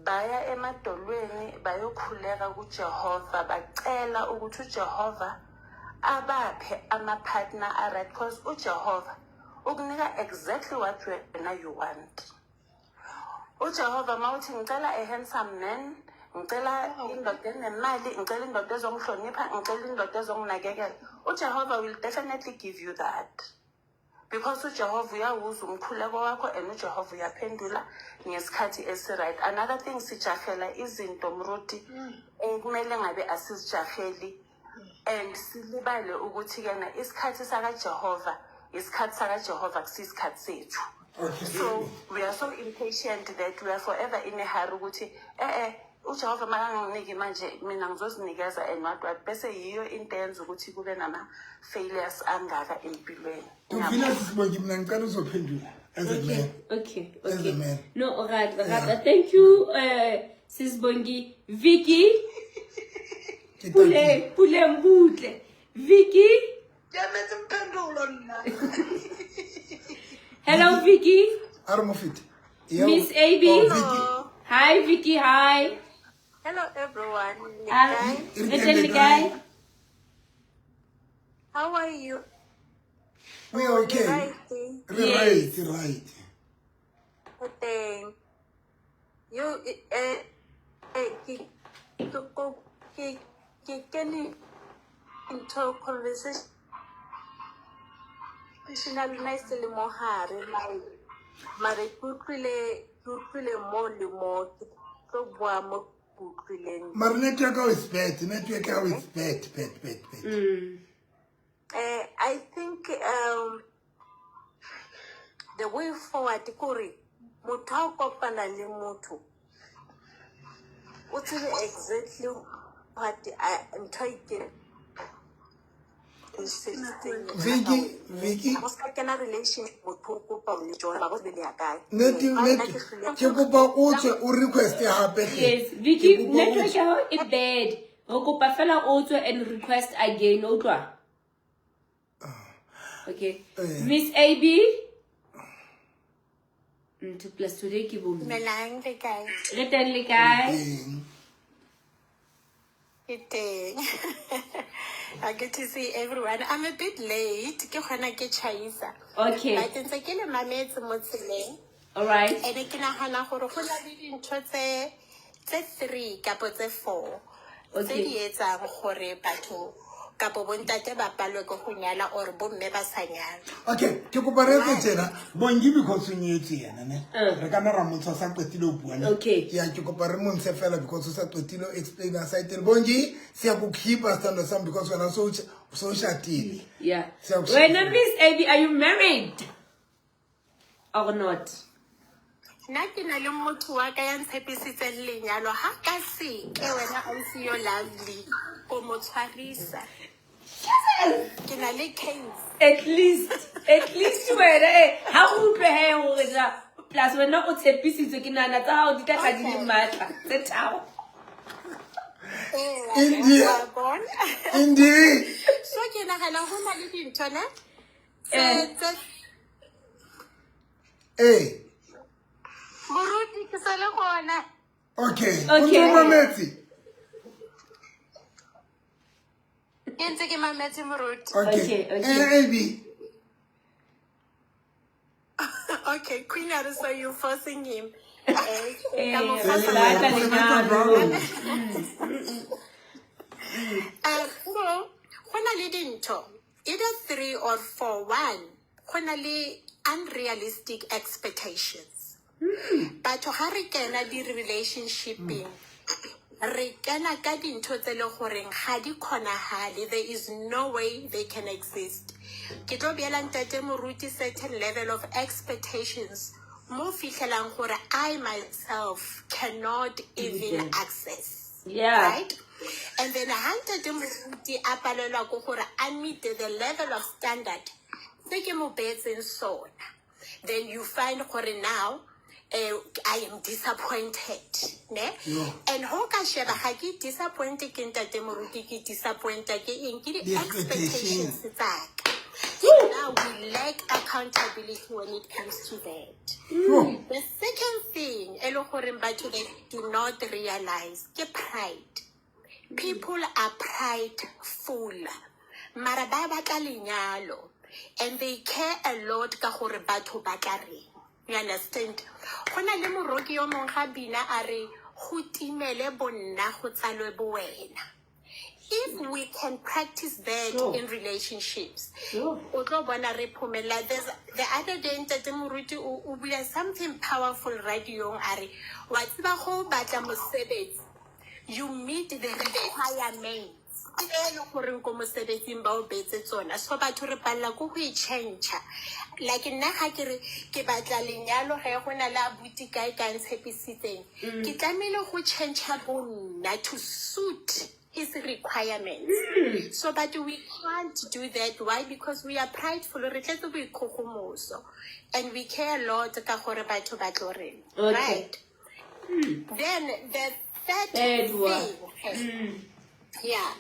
baya emadolweni bayokhuleka kuJehova, bacela ukuthi uJehova abaphe ama-partner a-right, because uJehova ukunika exactly what wena you want. UJehova mawuthi ngicela a handsome man, ngicela indoda enemali, ngicela indoda ezongihlonipha, ngicela indoda ezonginakekela, uJehova will definitely give you that. Because uJehova uyawuzwa umkhuleko wakho and uJehova uyaphendula ngesikhathi esi-right. Another thing, sijahela izinto mruti ekumele ngabe asizijaheli and silibale ukuthi-kena isikhathi sakaJehova, isikhathi sakaJehova kusiyisikhathi sethu. So we are so impatient that we are forever in a hurry ukuthi uJehova makanginiki manje mina ngizozinikeza and what what, bese yiyo into eyenza ukuthi kube nama-failures angaka empilweni. Tofila sisibongi, mina ngicela uzophendula as a man. Okay. As a man. No, right, right. Thank you, Sisbongi. Vicky. Ke Pule, Pule Mbutle. Vicky. Ke emetse mphendulo nna. Hello, Vicky. A re mo fete. Miss AB. Oh, Vicky. Hi, Vicky. Hi. Hello everyone. Hi. Re teng le kae? How are you? We are okay. Right. Re Yes. right, right. Teng. You ke kene into conversation ya lona e se le mo hare, mare ke utlwile mo le mo, ke tlo bua mo ke utlwileng. Mara network is bad. Network is bad, bad, bad, bad. I think the way forward ke gore motho ha o kopana le motho o tsebe exactly what ntho a ikemiseditseng. Vicky, Vicky. O ska kena relationship motho o kopa o le jola ba go tsebe le ya kae. Nete, Ha nna nete ke hlile- ke kopa o tswe o request hape hle. Yes, Vicky, Ke kopa o network tswe. ya hao e bad. Re kopa fela o tswe and request again, o utlwa? Okay. Eh. Miss AB. Two plus today ke bo mme. Dumelang, le kae? Re teng le kae? Eng? Ke teng. I Good to see everyone. I'm a bit late. Ke gona ke tjhaisa. Okay. But ntse ke le mametse mo tseleng. All right. Ene ke nahana gore go na le dintho tse three kapo tse four tse Okay. di etsang gore batho kapo bontate ba palwe ke go nyala or bomme ba sa nyala. Okay, ke kopa re etse tjena. Bongi because o nyetswe yena ne. Eh. Re ka nna ra mo ntsha sa qetile ho bua ne. Okay. Ya ke kopa re mo ntshe fela because o sa qetile ho explain a side. Bongi siyakukhipha sithando sami because wena so shatile. Yeah. Siyakushada. Wena Miss AB, are you married or not? Nna ke na le motho wa ka ya ntshepisitseng lenyalo ha ka seke wena ausi yo lovely ko mo tshwarisa. Ke na le case. At least wena ha o utlwe he hore ja plus wena o tshepisitswe ke nahana tsa hao di tla tla di le matla tse tharo. India. Wa bona? India. So ke nagana go na le dintho ne tse tse Eh. Moruti, ke sa le gona. Okay. Okay. O ntso o mametse? Ke ntse ke mametse, moruti. Okay. Okay. Eh, AB. Okay, Queen Ara, so you forcing him. Ka mo Eh, forsa. re batla Go sebetsa lenyalo. jwalo. So go na le dintho either three or four. One, go na le unrealistic expectations. Batho ga re kena di-relationshipeng, re kena ka dintho tse le goreng ga di kgonagale, there is no way they can exist. Ke tlo beela ntate moruti certain level of expectations mo fitlhelang gore I myself cannot even access, right? And then ha ntate moruti a palelwa ke gore a meet the level of standard se ke mo beetseng sona, then you find gore now I am disappointed ne. And ho ka sheba, ga ke disappointed ke ntate moruti, ke disappointed ke eng? Ke Di-expectation. di-expectations tsaka. Now we lack accountability when it comes to that. The second thing e le gore batho they do not realize ke pride. People are prideful, mara ba batla lenyalo and they care a lot ka gore batho ba tla reng, you understand? Go na le moroki yo mongwe ga bina a re go timele bonna go tsalwe bo wena. If we can practice that in relationships, o tlo bona re phomella. There's the other day ntate moruti o bua something powerful radiong, a re wa tseba go batla mosebetsi, you meet the requirements e le goreng ko mosebetsing ba o beetse tsona. So batho re palela ko go e change. Like nna ga ke re ke batla lenyalo, ge go na le abuti kae ka ntshepisitseng, ke tlamehile go change bo nna to suit his requirements. So but we can't do that. Why? Because we are prideful, re tletse boikgogomoso and we care a lot ka gore batho ba tlo reng. Right, then the third Third one. thing, yeah,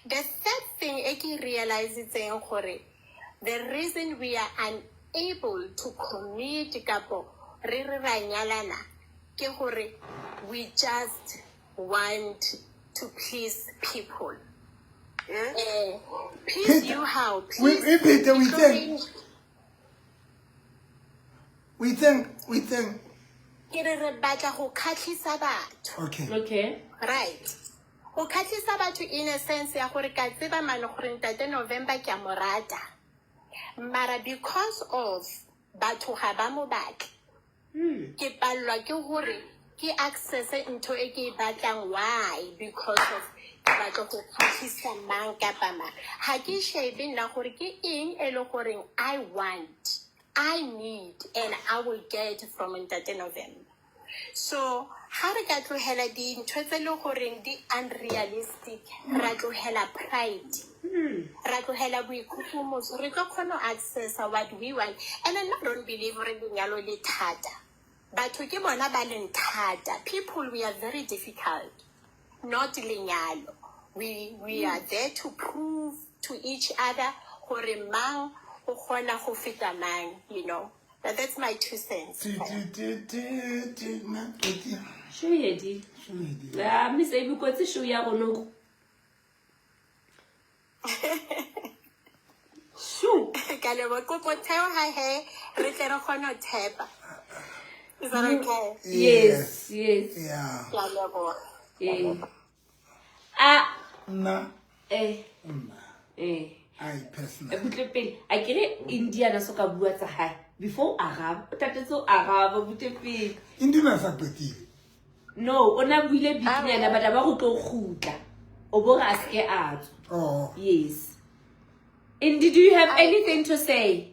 the third thing e ke realizetseng gore the reason we are unable to commit kapo re re ra nyalana ke gore we just want to please people. Please you how? Please Repeat, we ke tlo think. reng? We think, we think. Ke re re batla go kgatlhisa batho. Okay. Right, go kgatlhisa batho in a sense ya gore ka tseba mane gore ntate November ke a mo rata, mara because of batho ga ba mo batle, ke palelwa ke gore ke access ntho e ke e batlang. Why? Because of ke batla go kgatlhisa mang kapa mang. Ga ke shebe nna gore ke eng e le goreng I want, I need, and I will get from Ntate November. So ga re ka tlogela dintho tse e le goreng di unrealistic, ra tlogela pride, ra tlogela boikgogomoso, re tlo kgona go accessa what we want. And nna I don't believe gore lenyalo le thata. Batho ke bona ba leng thata. People, we are very difficult, not lenyalo. We are there to prove to each other gore mang o kgona go feta mang. But that's my two cents. Ti, ti, ti, ti, ti, nna qetile. Show edi. Show edi. Ah, Miss Abby kotsi show ya rona go. Show. Ka leboha. Kopo theoha he, re tle re kgone ho tshepa. Is that okay? Yes. Yeah. Ke a leboha. Eh. Ah, Nna, eh, nna, eh. I personally. Butle pele. A ke re Indiana so ka bua tsa hae. Before o araba, o tatetse o araba butle pele. Indiana sa qetile. No, o na buile bikinyana but a ba go tlo kgutla. O bo re a seke a tswa. Oh. Yes. Indy, do you have anything to say?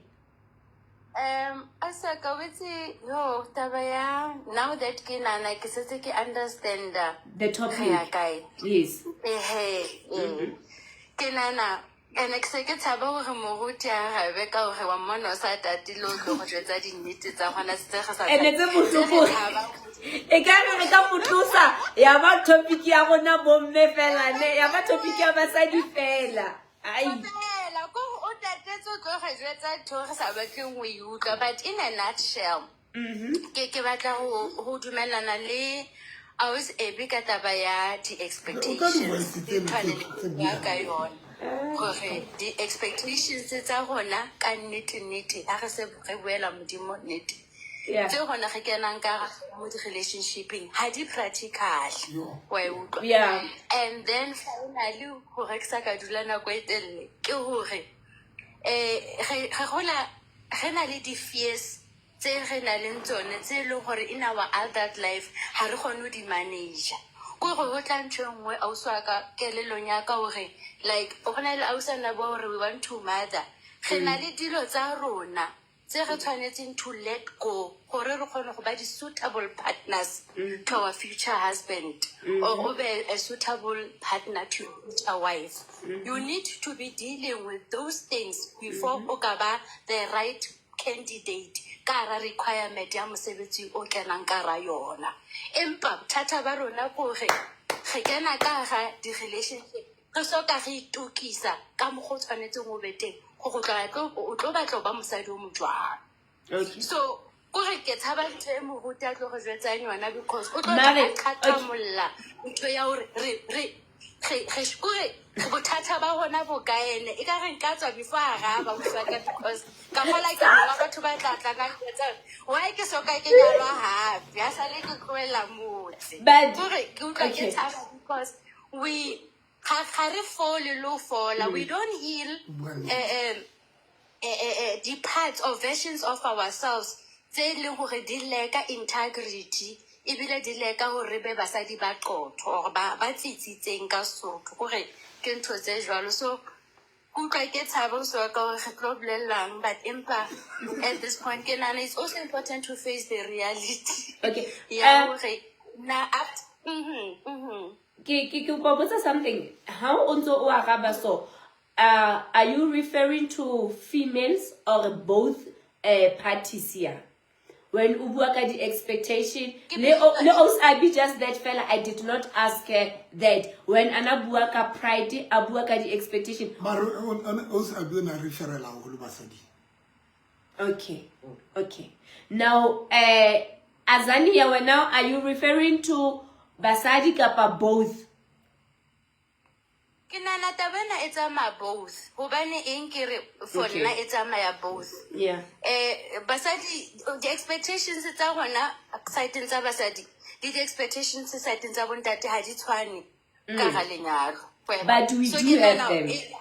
Asaka, wetse yo taba ya now that ke nana ke setse ke understand The topic. re ya kae. Yes. Ehe, eh. Ke nana ene ke se ke tshaba hore moruti a arabe ka hore wa mmona o sa tatile o tlo go jwetsa dinnete tsa gona setse re sa Ene tse bohloko. se re tshaba E ka re re ka mo tlosa ya ba topic ya rona bomme fela ne ya ba topic ya basadi fela. Ai. Fela, ko o tatetse o tlo re jwetsa ntho re sa batleng ho e utlwa, but in a nutshell, ke batla ho dumellana le Ausi Abby ka taba ya di-expectations. O ka di-voice Ke tsena tshwane tse le bua ka buang. yona. Hore di-expectations tsa rona ka nnete nnete, ha re se re buela Modimo nnete. Yeah. Tse rona re kenang ka mo di-relationship-eng, ha di practical. Yo. Wa e utlwa? Yeah. And then finally, hore ke sa ka dula nako e telele, ke hore, re hola, re na le di-fears tse re nang le tsone, tse e leng hore in our adult life, ha re kgone ho di manage. Ke hore ho tla ntho e nngwe ausi wa ka kelellong ya ka hore, like, ho na le ausi ana bua hore we want to mother. Re na le dilo tsa rona tse re tshwanetseng to let go hore re kgone ho ba di-suitable partners to our future husband, or o be a suitable partner to your future wife. You need to be dealing with those things before o ka ba the right candidate ka hara requirement ya mosebetsi o kenang ka hara yona. Empa bothata ba rona ke hore re kena ka hara di-relationship re soka re itokisa ka mokgwa o tshwanetseng o be teng, gore o tla tlo, o tlo batla ho ba mosadi o mo jwang. Okay. So, kore ke tshaba ntho e moruti a tlo re jwetsang yona, because o tlo Mare, tla a qhaqhamolla ntho ya hore re kore bothata ba rona bo kae ene. E ka re nka tswa before a araba ausi wa ka, because ka kgola ke bona batho ba tla tla ka njwetsa hore why ke soka ke nyalwa hape, ha sale ke tlohela motse. But Kore ke utlwa ke okay. tshaba because we ga re fole le ho fola. We don't heal, Bua nnete. the parts or versions of ourselves tse leng hore di leka integrity, ebile di leka hore re be basadi ba qotho or ba tsitsitseng ka Sesotho, kore ke ntho tse jwalo. So ke utlwa ke tshaba ausi wa ka hore re tlo bolellang, but empa at this point ke nahana it's also important to face the reality. Okay. Ya hore na after, mm-hmm. Ke kopa botsa something. Ha o ntso o araba so, are you referring to females or both parties here? When o bua ka di-expectation, Ke le o, both. le Ausi Abby just that fella, I did not ask her that. When ana bua ka pride, a bua ka di-expectation. Mara Ausi Abby o na referela haholo basading. Okay. Now, Azania, now are you referring to basadi kapa both? Ke nahana taba ena e tsamaya both. Hobane eng ke re for Okay. nna e tsamaya both. Yeah. Basadi, the expectations tsa rona side-eng tsa basadi le di-expectations side-eng tsa bontate ha di tshwane ka hara lenyalo. But we So do ke have nahana them.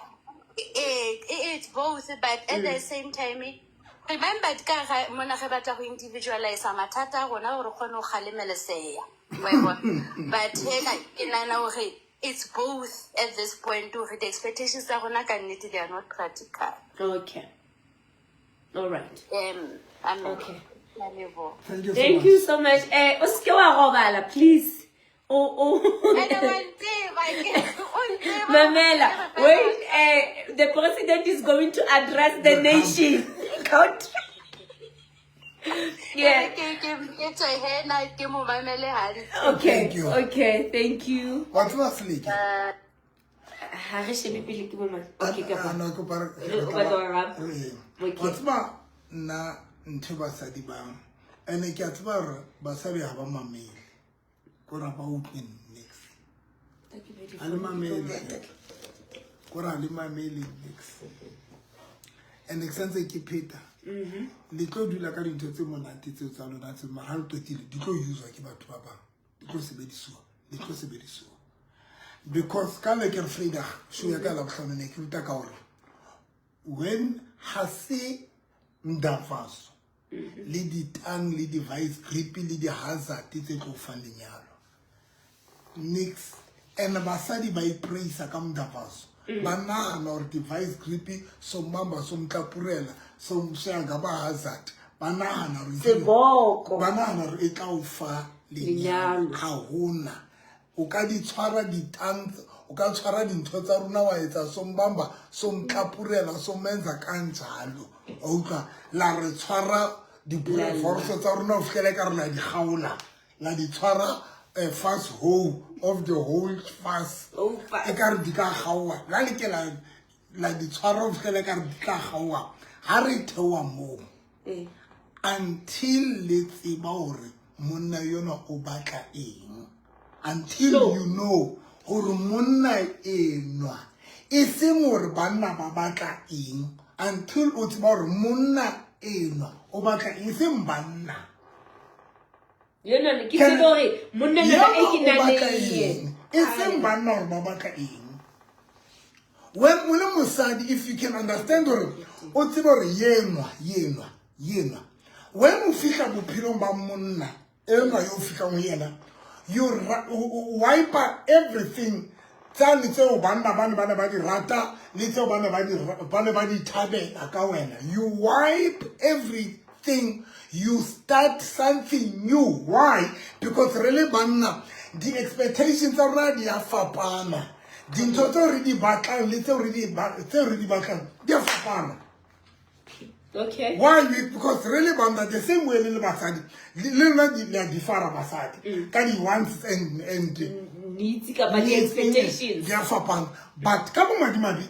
It's both, but at the same time, remember ka ga mona re batla go individualize mathata a rona gore re kgone go kgalemeleseya. Wa e bona? But hela ke nahana hore It's both at this point hore di-expectations tsa rona ka nnete they are not practical. Okay, all right. I'm Okay. Ke a leboha. Thank you so Thank much. you so much. O seke wa robala, please. O Ene wa ntseba, o ntseba. Mamela, Ke re fela- wait, the president is going to address the nation. Country. Yeah. Ke tswe he na ke mo mamele hantle. Okay. Thank you. Okay, thank you. Wa tseba Seleke? Ha re shebe pele ke bo mang. Okay, ka Ah, no, ke kopa O batla ho araba? Ee. Okay. Wa tseba nna ntho e basadi ba, ene ke a tseba hore basadi ha ba mamele, kore ha ba utlwe nix. Ha le mamele, kore ha le mamele nix. And ke santse ke pheta, le tlo dula ka dintho tse monate tseo tsa lona tse, mara ha le qetile di tlo uswa ke batho ba bang, di tlo sebedisuwa, di tlo sebedisuwa. Because ka le ke re Vrydag show ya ka Labohlano, ne ke ruta ka hore when ha se mdafaso le ditang le di-vice grip le di-hazard tse tlo fang lenyalo nix. And basadi ba ipraisa ka mdafaso, ba nahana hore di-vice grip somamba somtlapurela somshanga ba hazard, ba nahana hore Seboko. ba nahana hore e tla o fa lenyalo. Lenyalo. Ha hona. O ka di tshwara ditang, o ka tshwara dintho tsa rona wa etsa sombamba somtlapurela somenza kanjalo, wa utlwa, la re tshwara diphorofo tsa rona ho fihlela ka re la di kgaola, la di tshwara, fast hole of the whole fast. Oh, fast. E ka re di ka kgaoha, la le ke la di tshwara ho fihlela ka re di tla kgaoha. Ha re theoha moo, until le tseba hore monna yona o batla eng, until you know hore monna enwa, e seng hore banna ba batla eng, until o tseba hore monna enwa o batla eng, e seng banna. Yona ne ke tsebe hore monna enwa e ke Yena o nang le batla yena. eng, e seng banna hore ba batla eng. When o le mosadi, if you can understand hore o tsebe hore yenwa, yenwa, yenwa, when o fihla bophelong ba monna enwa yo o fihlang ho yena, you wipe everything tsane tseo banna ba ne ba ne ba di rata le tseo ba ne ba di ba ne ba di thabela ka wena. You wipe everything, you start something new. Why? Because re le banna, di-expectations tsa rona di a fapana, dintho tseo re di batlang le tseo re di tseo re di batlang di a fapana. Okay. Why? Because really banna, the same way le le basadi, le lona le a differa basadi ka di-wants and needs kapa needs, di-expectations. Di a fapana. But ka bomadimabe,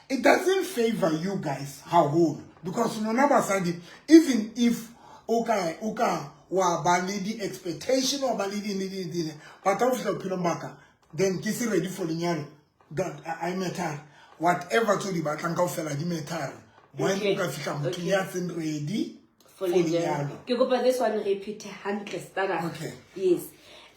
it doesn't favor you guys haholo, because lona basadi, even if o ka wa ba le di-expectation, wa ba le di, di, di, di, but ha o fihla bophelong ba ka, then ke se ready for lenyalo, that I matter. Whatever tse o di batlang kaofela di matter. When o ka fihla motho ya seng ready for for lenyalo. lenyalo. Ke kopa this one repeat hantle, stara. Okay. Yes.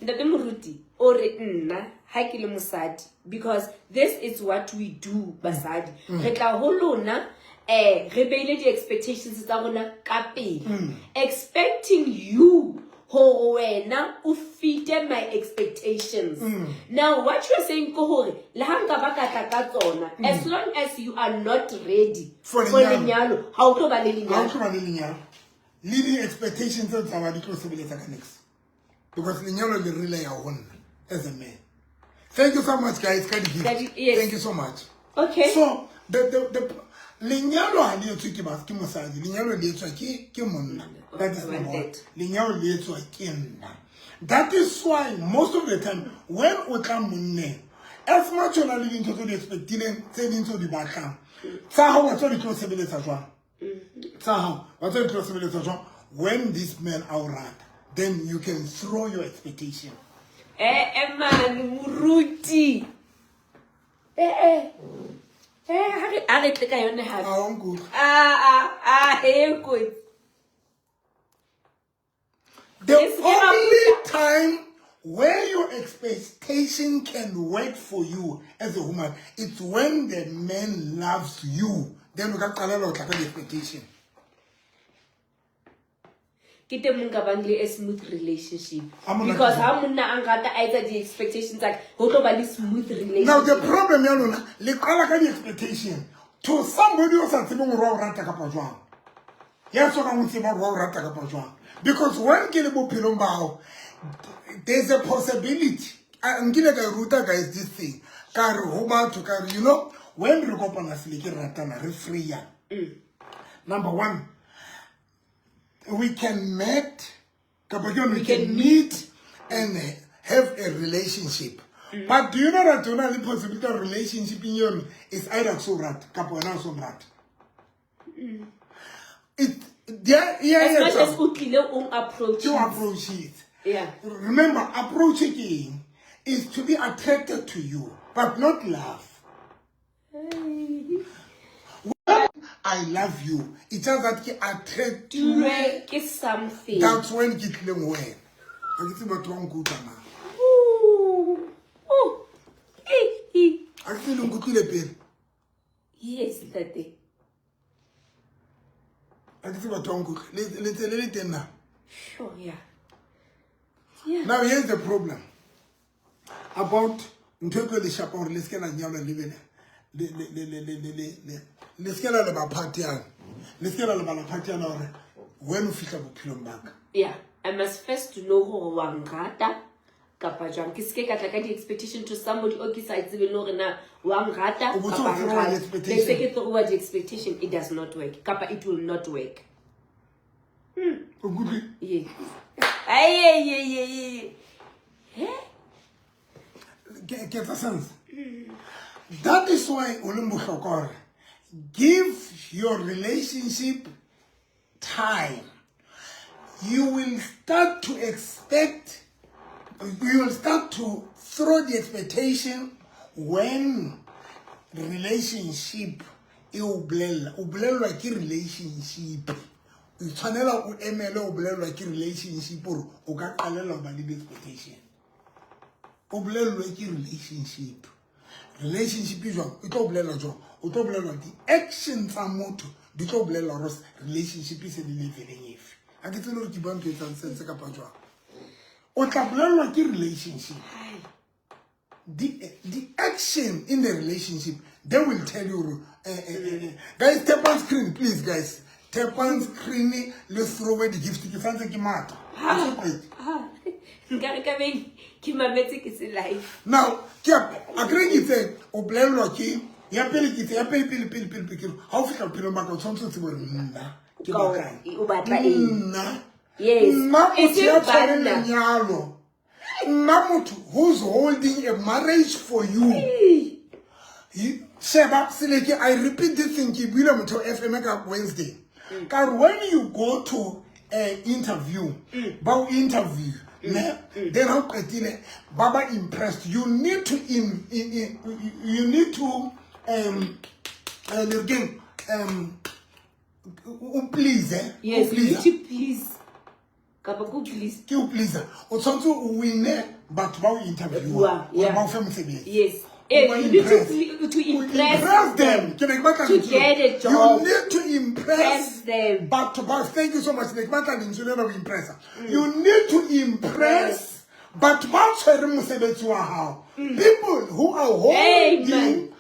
Ntate Moruti, o re nna ha ke le mosadi, because this is what we do basadi. Re tla ho lona, re beile di-expectations tsa rona ka pele. Expecting you hore wena o fite my expectations. Now what you are saying ke hore le ha nka ba ka tla ka tsona, as long as you are not ready For for lenyalo. lenyalo, ha o tlo ba le Ha o lenyalo. tlo ba le lenyalo. Le di-expectations tseo tsa ba di tlo sebeletsa ka next. Because lenyalo le rely ya ho nna as a man. Thank you so much, guys. Ka di-gift. Yes. Thank you so much. Okay. So the lenyalo ha le etswe ke ba, ke mosadi, lenyalo le etswa ke monna. That is I want number one. that. Lenyalo le etswa ke nna. That is why most of the time when o tla monneng, as much o na le dintho tse o di expectileng, tse ding tse o di batlang, tsa hao wa tseba di tlo sebeletsa jwang? Tsa hao wa tseba di tlo sebeletsa jwang? When this man a o rata, then you can throw your expectation. Man, Moruti. Ha re tle ka yone hape. Ha o nkutlwe. Ah, ah, ah, he kotsi. The Yes, yeah. only time where your expectation can work for you as a woman, it's when the man loves you. Then o ka qalella ho tla ka di-expectation. Ke teng mo nka bang le a smooth relationship. Ha monna Because ke- ha monna a nrata, a etsa di-expectations tsa ka, ho tlo ba le smooth Now the relationship. problem ya lona, le qala ka di-expectation to somebody o sa tsebeng gore wa o rata kapa jwang, ya sokang o tseba gore wa o rata kapa jwang. Because when ke le bophelong ba gago, there's a possibility. Nkile ka e ruta guys this thing, ka re ho batho, ka re, when re kopana sele ke ratana, re freeya. Number one, we can meet kapa ke yone, we can meet and have a relationship. But do you know that o na le possibility of relationship in yone is either ke so rata kapa wena o so mo rata? It yeah, yeah, As much yeah. as o tlile o approach. Ke o approach it. Yeah. Remember, approach ke eng? Is to be attracted to you, but not love. I love you, it's just that ke attract you. Tuwe ke something. That's when ke tlileng ho wena. Ha ke tsebe batho ba nkutlwa na. Ooh. Ooh. Eh, eh. Ha ke tsebe le nkutlwile pele. Yes, ntate. Ha ke tsebe batho ba nkutlwe. Le ntse le le teng na? Sure, yeah. Yeah. Now here's the problem about ntho e tlo le shapa hore le se ke la nyalwa, le bele le se ke la leba party yana, le se ke la lebala party yana hore when o fihla bophelong ba ka. Yeah, I must first know gore wa nrata kapa jwang. Ke seke ka tla ka di-expectation to somebody o ke sa e tsebeng le hore na wa nrata O botse kapa o throw nrate. di-expectation. Be se ke throwa di-expectation, it does not work kapa it will not work. O nkutlwile? Yes. Ay, ay, ay, ay, ay. Ke etsa sense? That is why o leng bohlokwa hore give your relationship time. You will start to expect, you will start to throw the expectation when relationship e o bolella, o bolellwa ke relationship. O tshwanela o emele o bolellwa ke relationship hore o ka qalella ho ba le di-expectation. O bolellwe ke relationship. Relationship e jwang? E tlo o bolella jwang? O tlo bolellwa di-action tsa motho, di tlo o bolella hore relationship e se le leveleng efe. Ha ke tsebe hore ke bua ntho e etsang sense kapa jwang. O tla bolellwa ke relationship. The action in the relationship, they will tell you. Guys, tap on screen, please, guys. Tap on screen, let's throw away the gift. Ke santse ke matha. Ha se qete. Ah, nkare ka beng ke mametse ke se live. Now, ke a kere ke itse o bolellwa ke ya pele, ke itse ya pele pele pele pele pele, ke re, ha o fihla bophelong ba ka, o tshwanetse o tsebe hore nna ke batla eng. O batla eng? Nna. Yes. Nna motho Eseng ya tshwereng banna. lenyalo. Nna motho who's holding a marriage for you. Sheba, Seleke, I repeat this thing, ke buile motho FM ka Wednesday. Ka re when you go to a interview, ba o interview, ne? Then ha o qetile, ba ba impressed. You need to le re keng, o please, eh? O Yes, you please. need to please. Kapa ko please. Ke o please. O tshwanetse o wine batho ba o interview. Bua, Hore yeah. ba o fe mosebetsi. Yes. O Eh, ba you need to, impress. to impress, Impress them. Ke ne ke batla To lentswe leo. get a job. You need to impress Impress them. batho ba. Thank you so much. Ne ke batla lentswe lena ho impressa. You need to impress batho ba tshwereng mosebetsi wa hao. People who are holding Amen.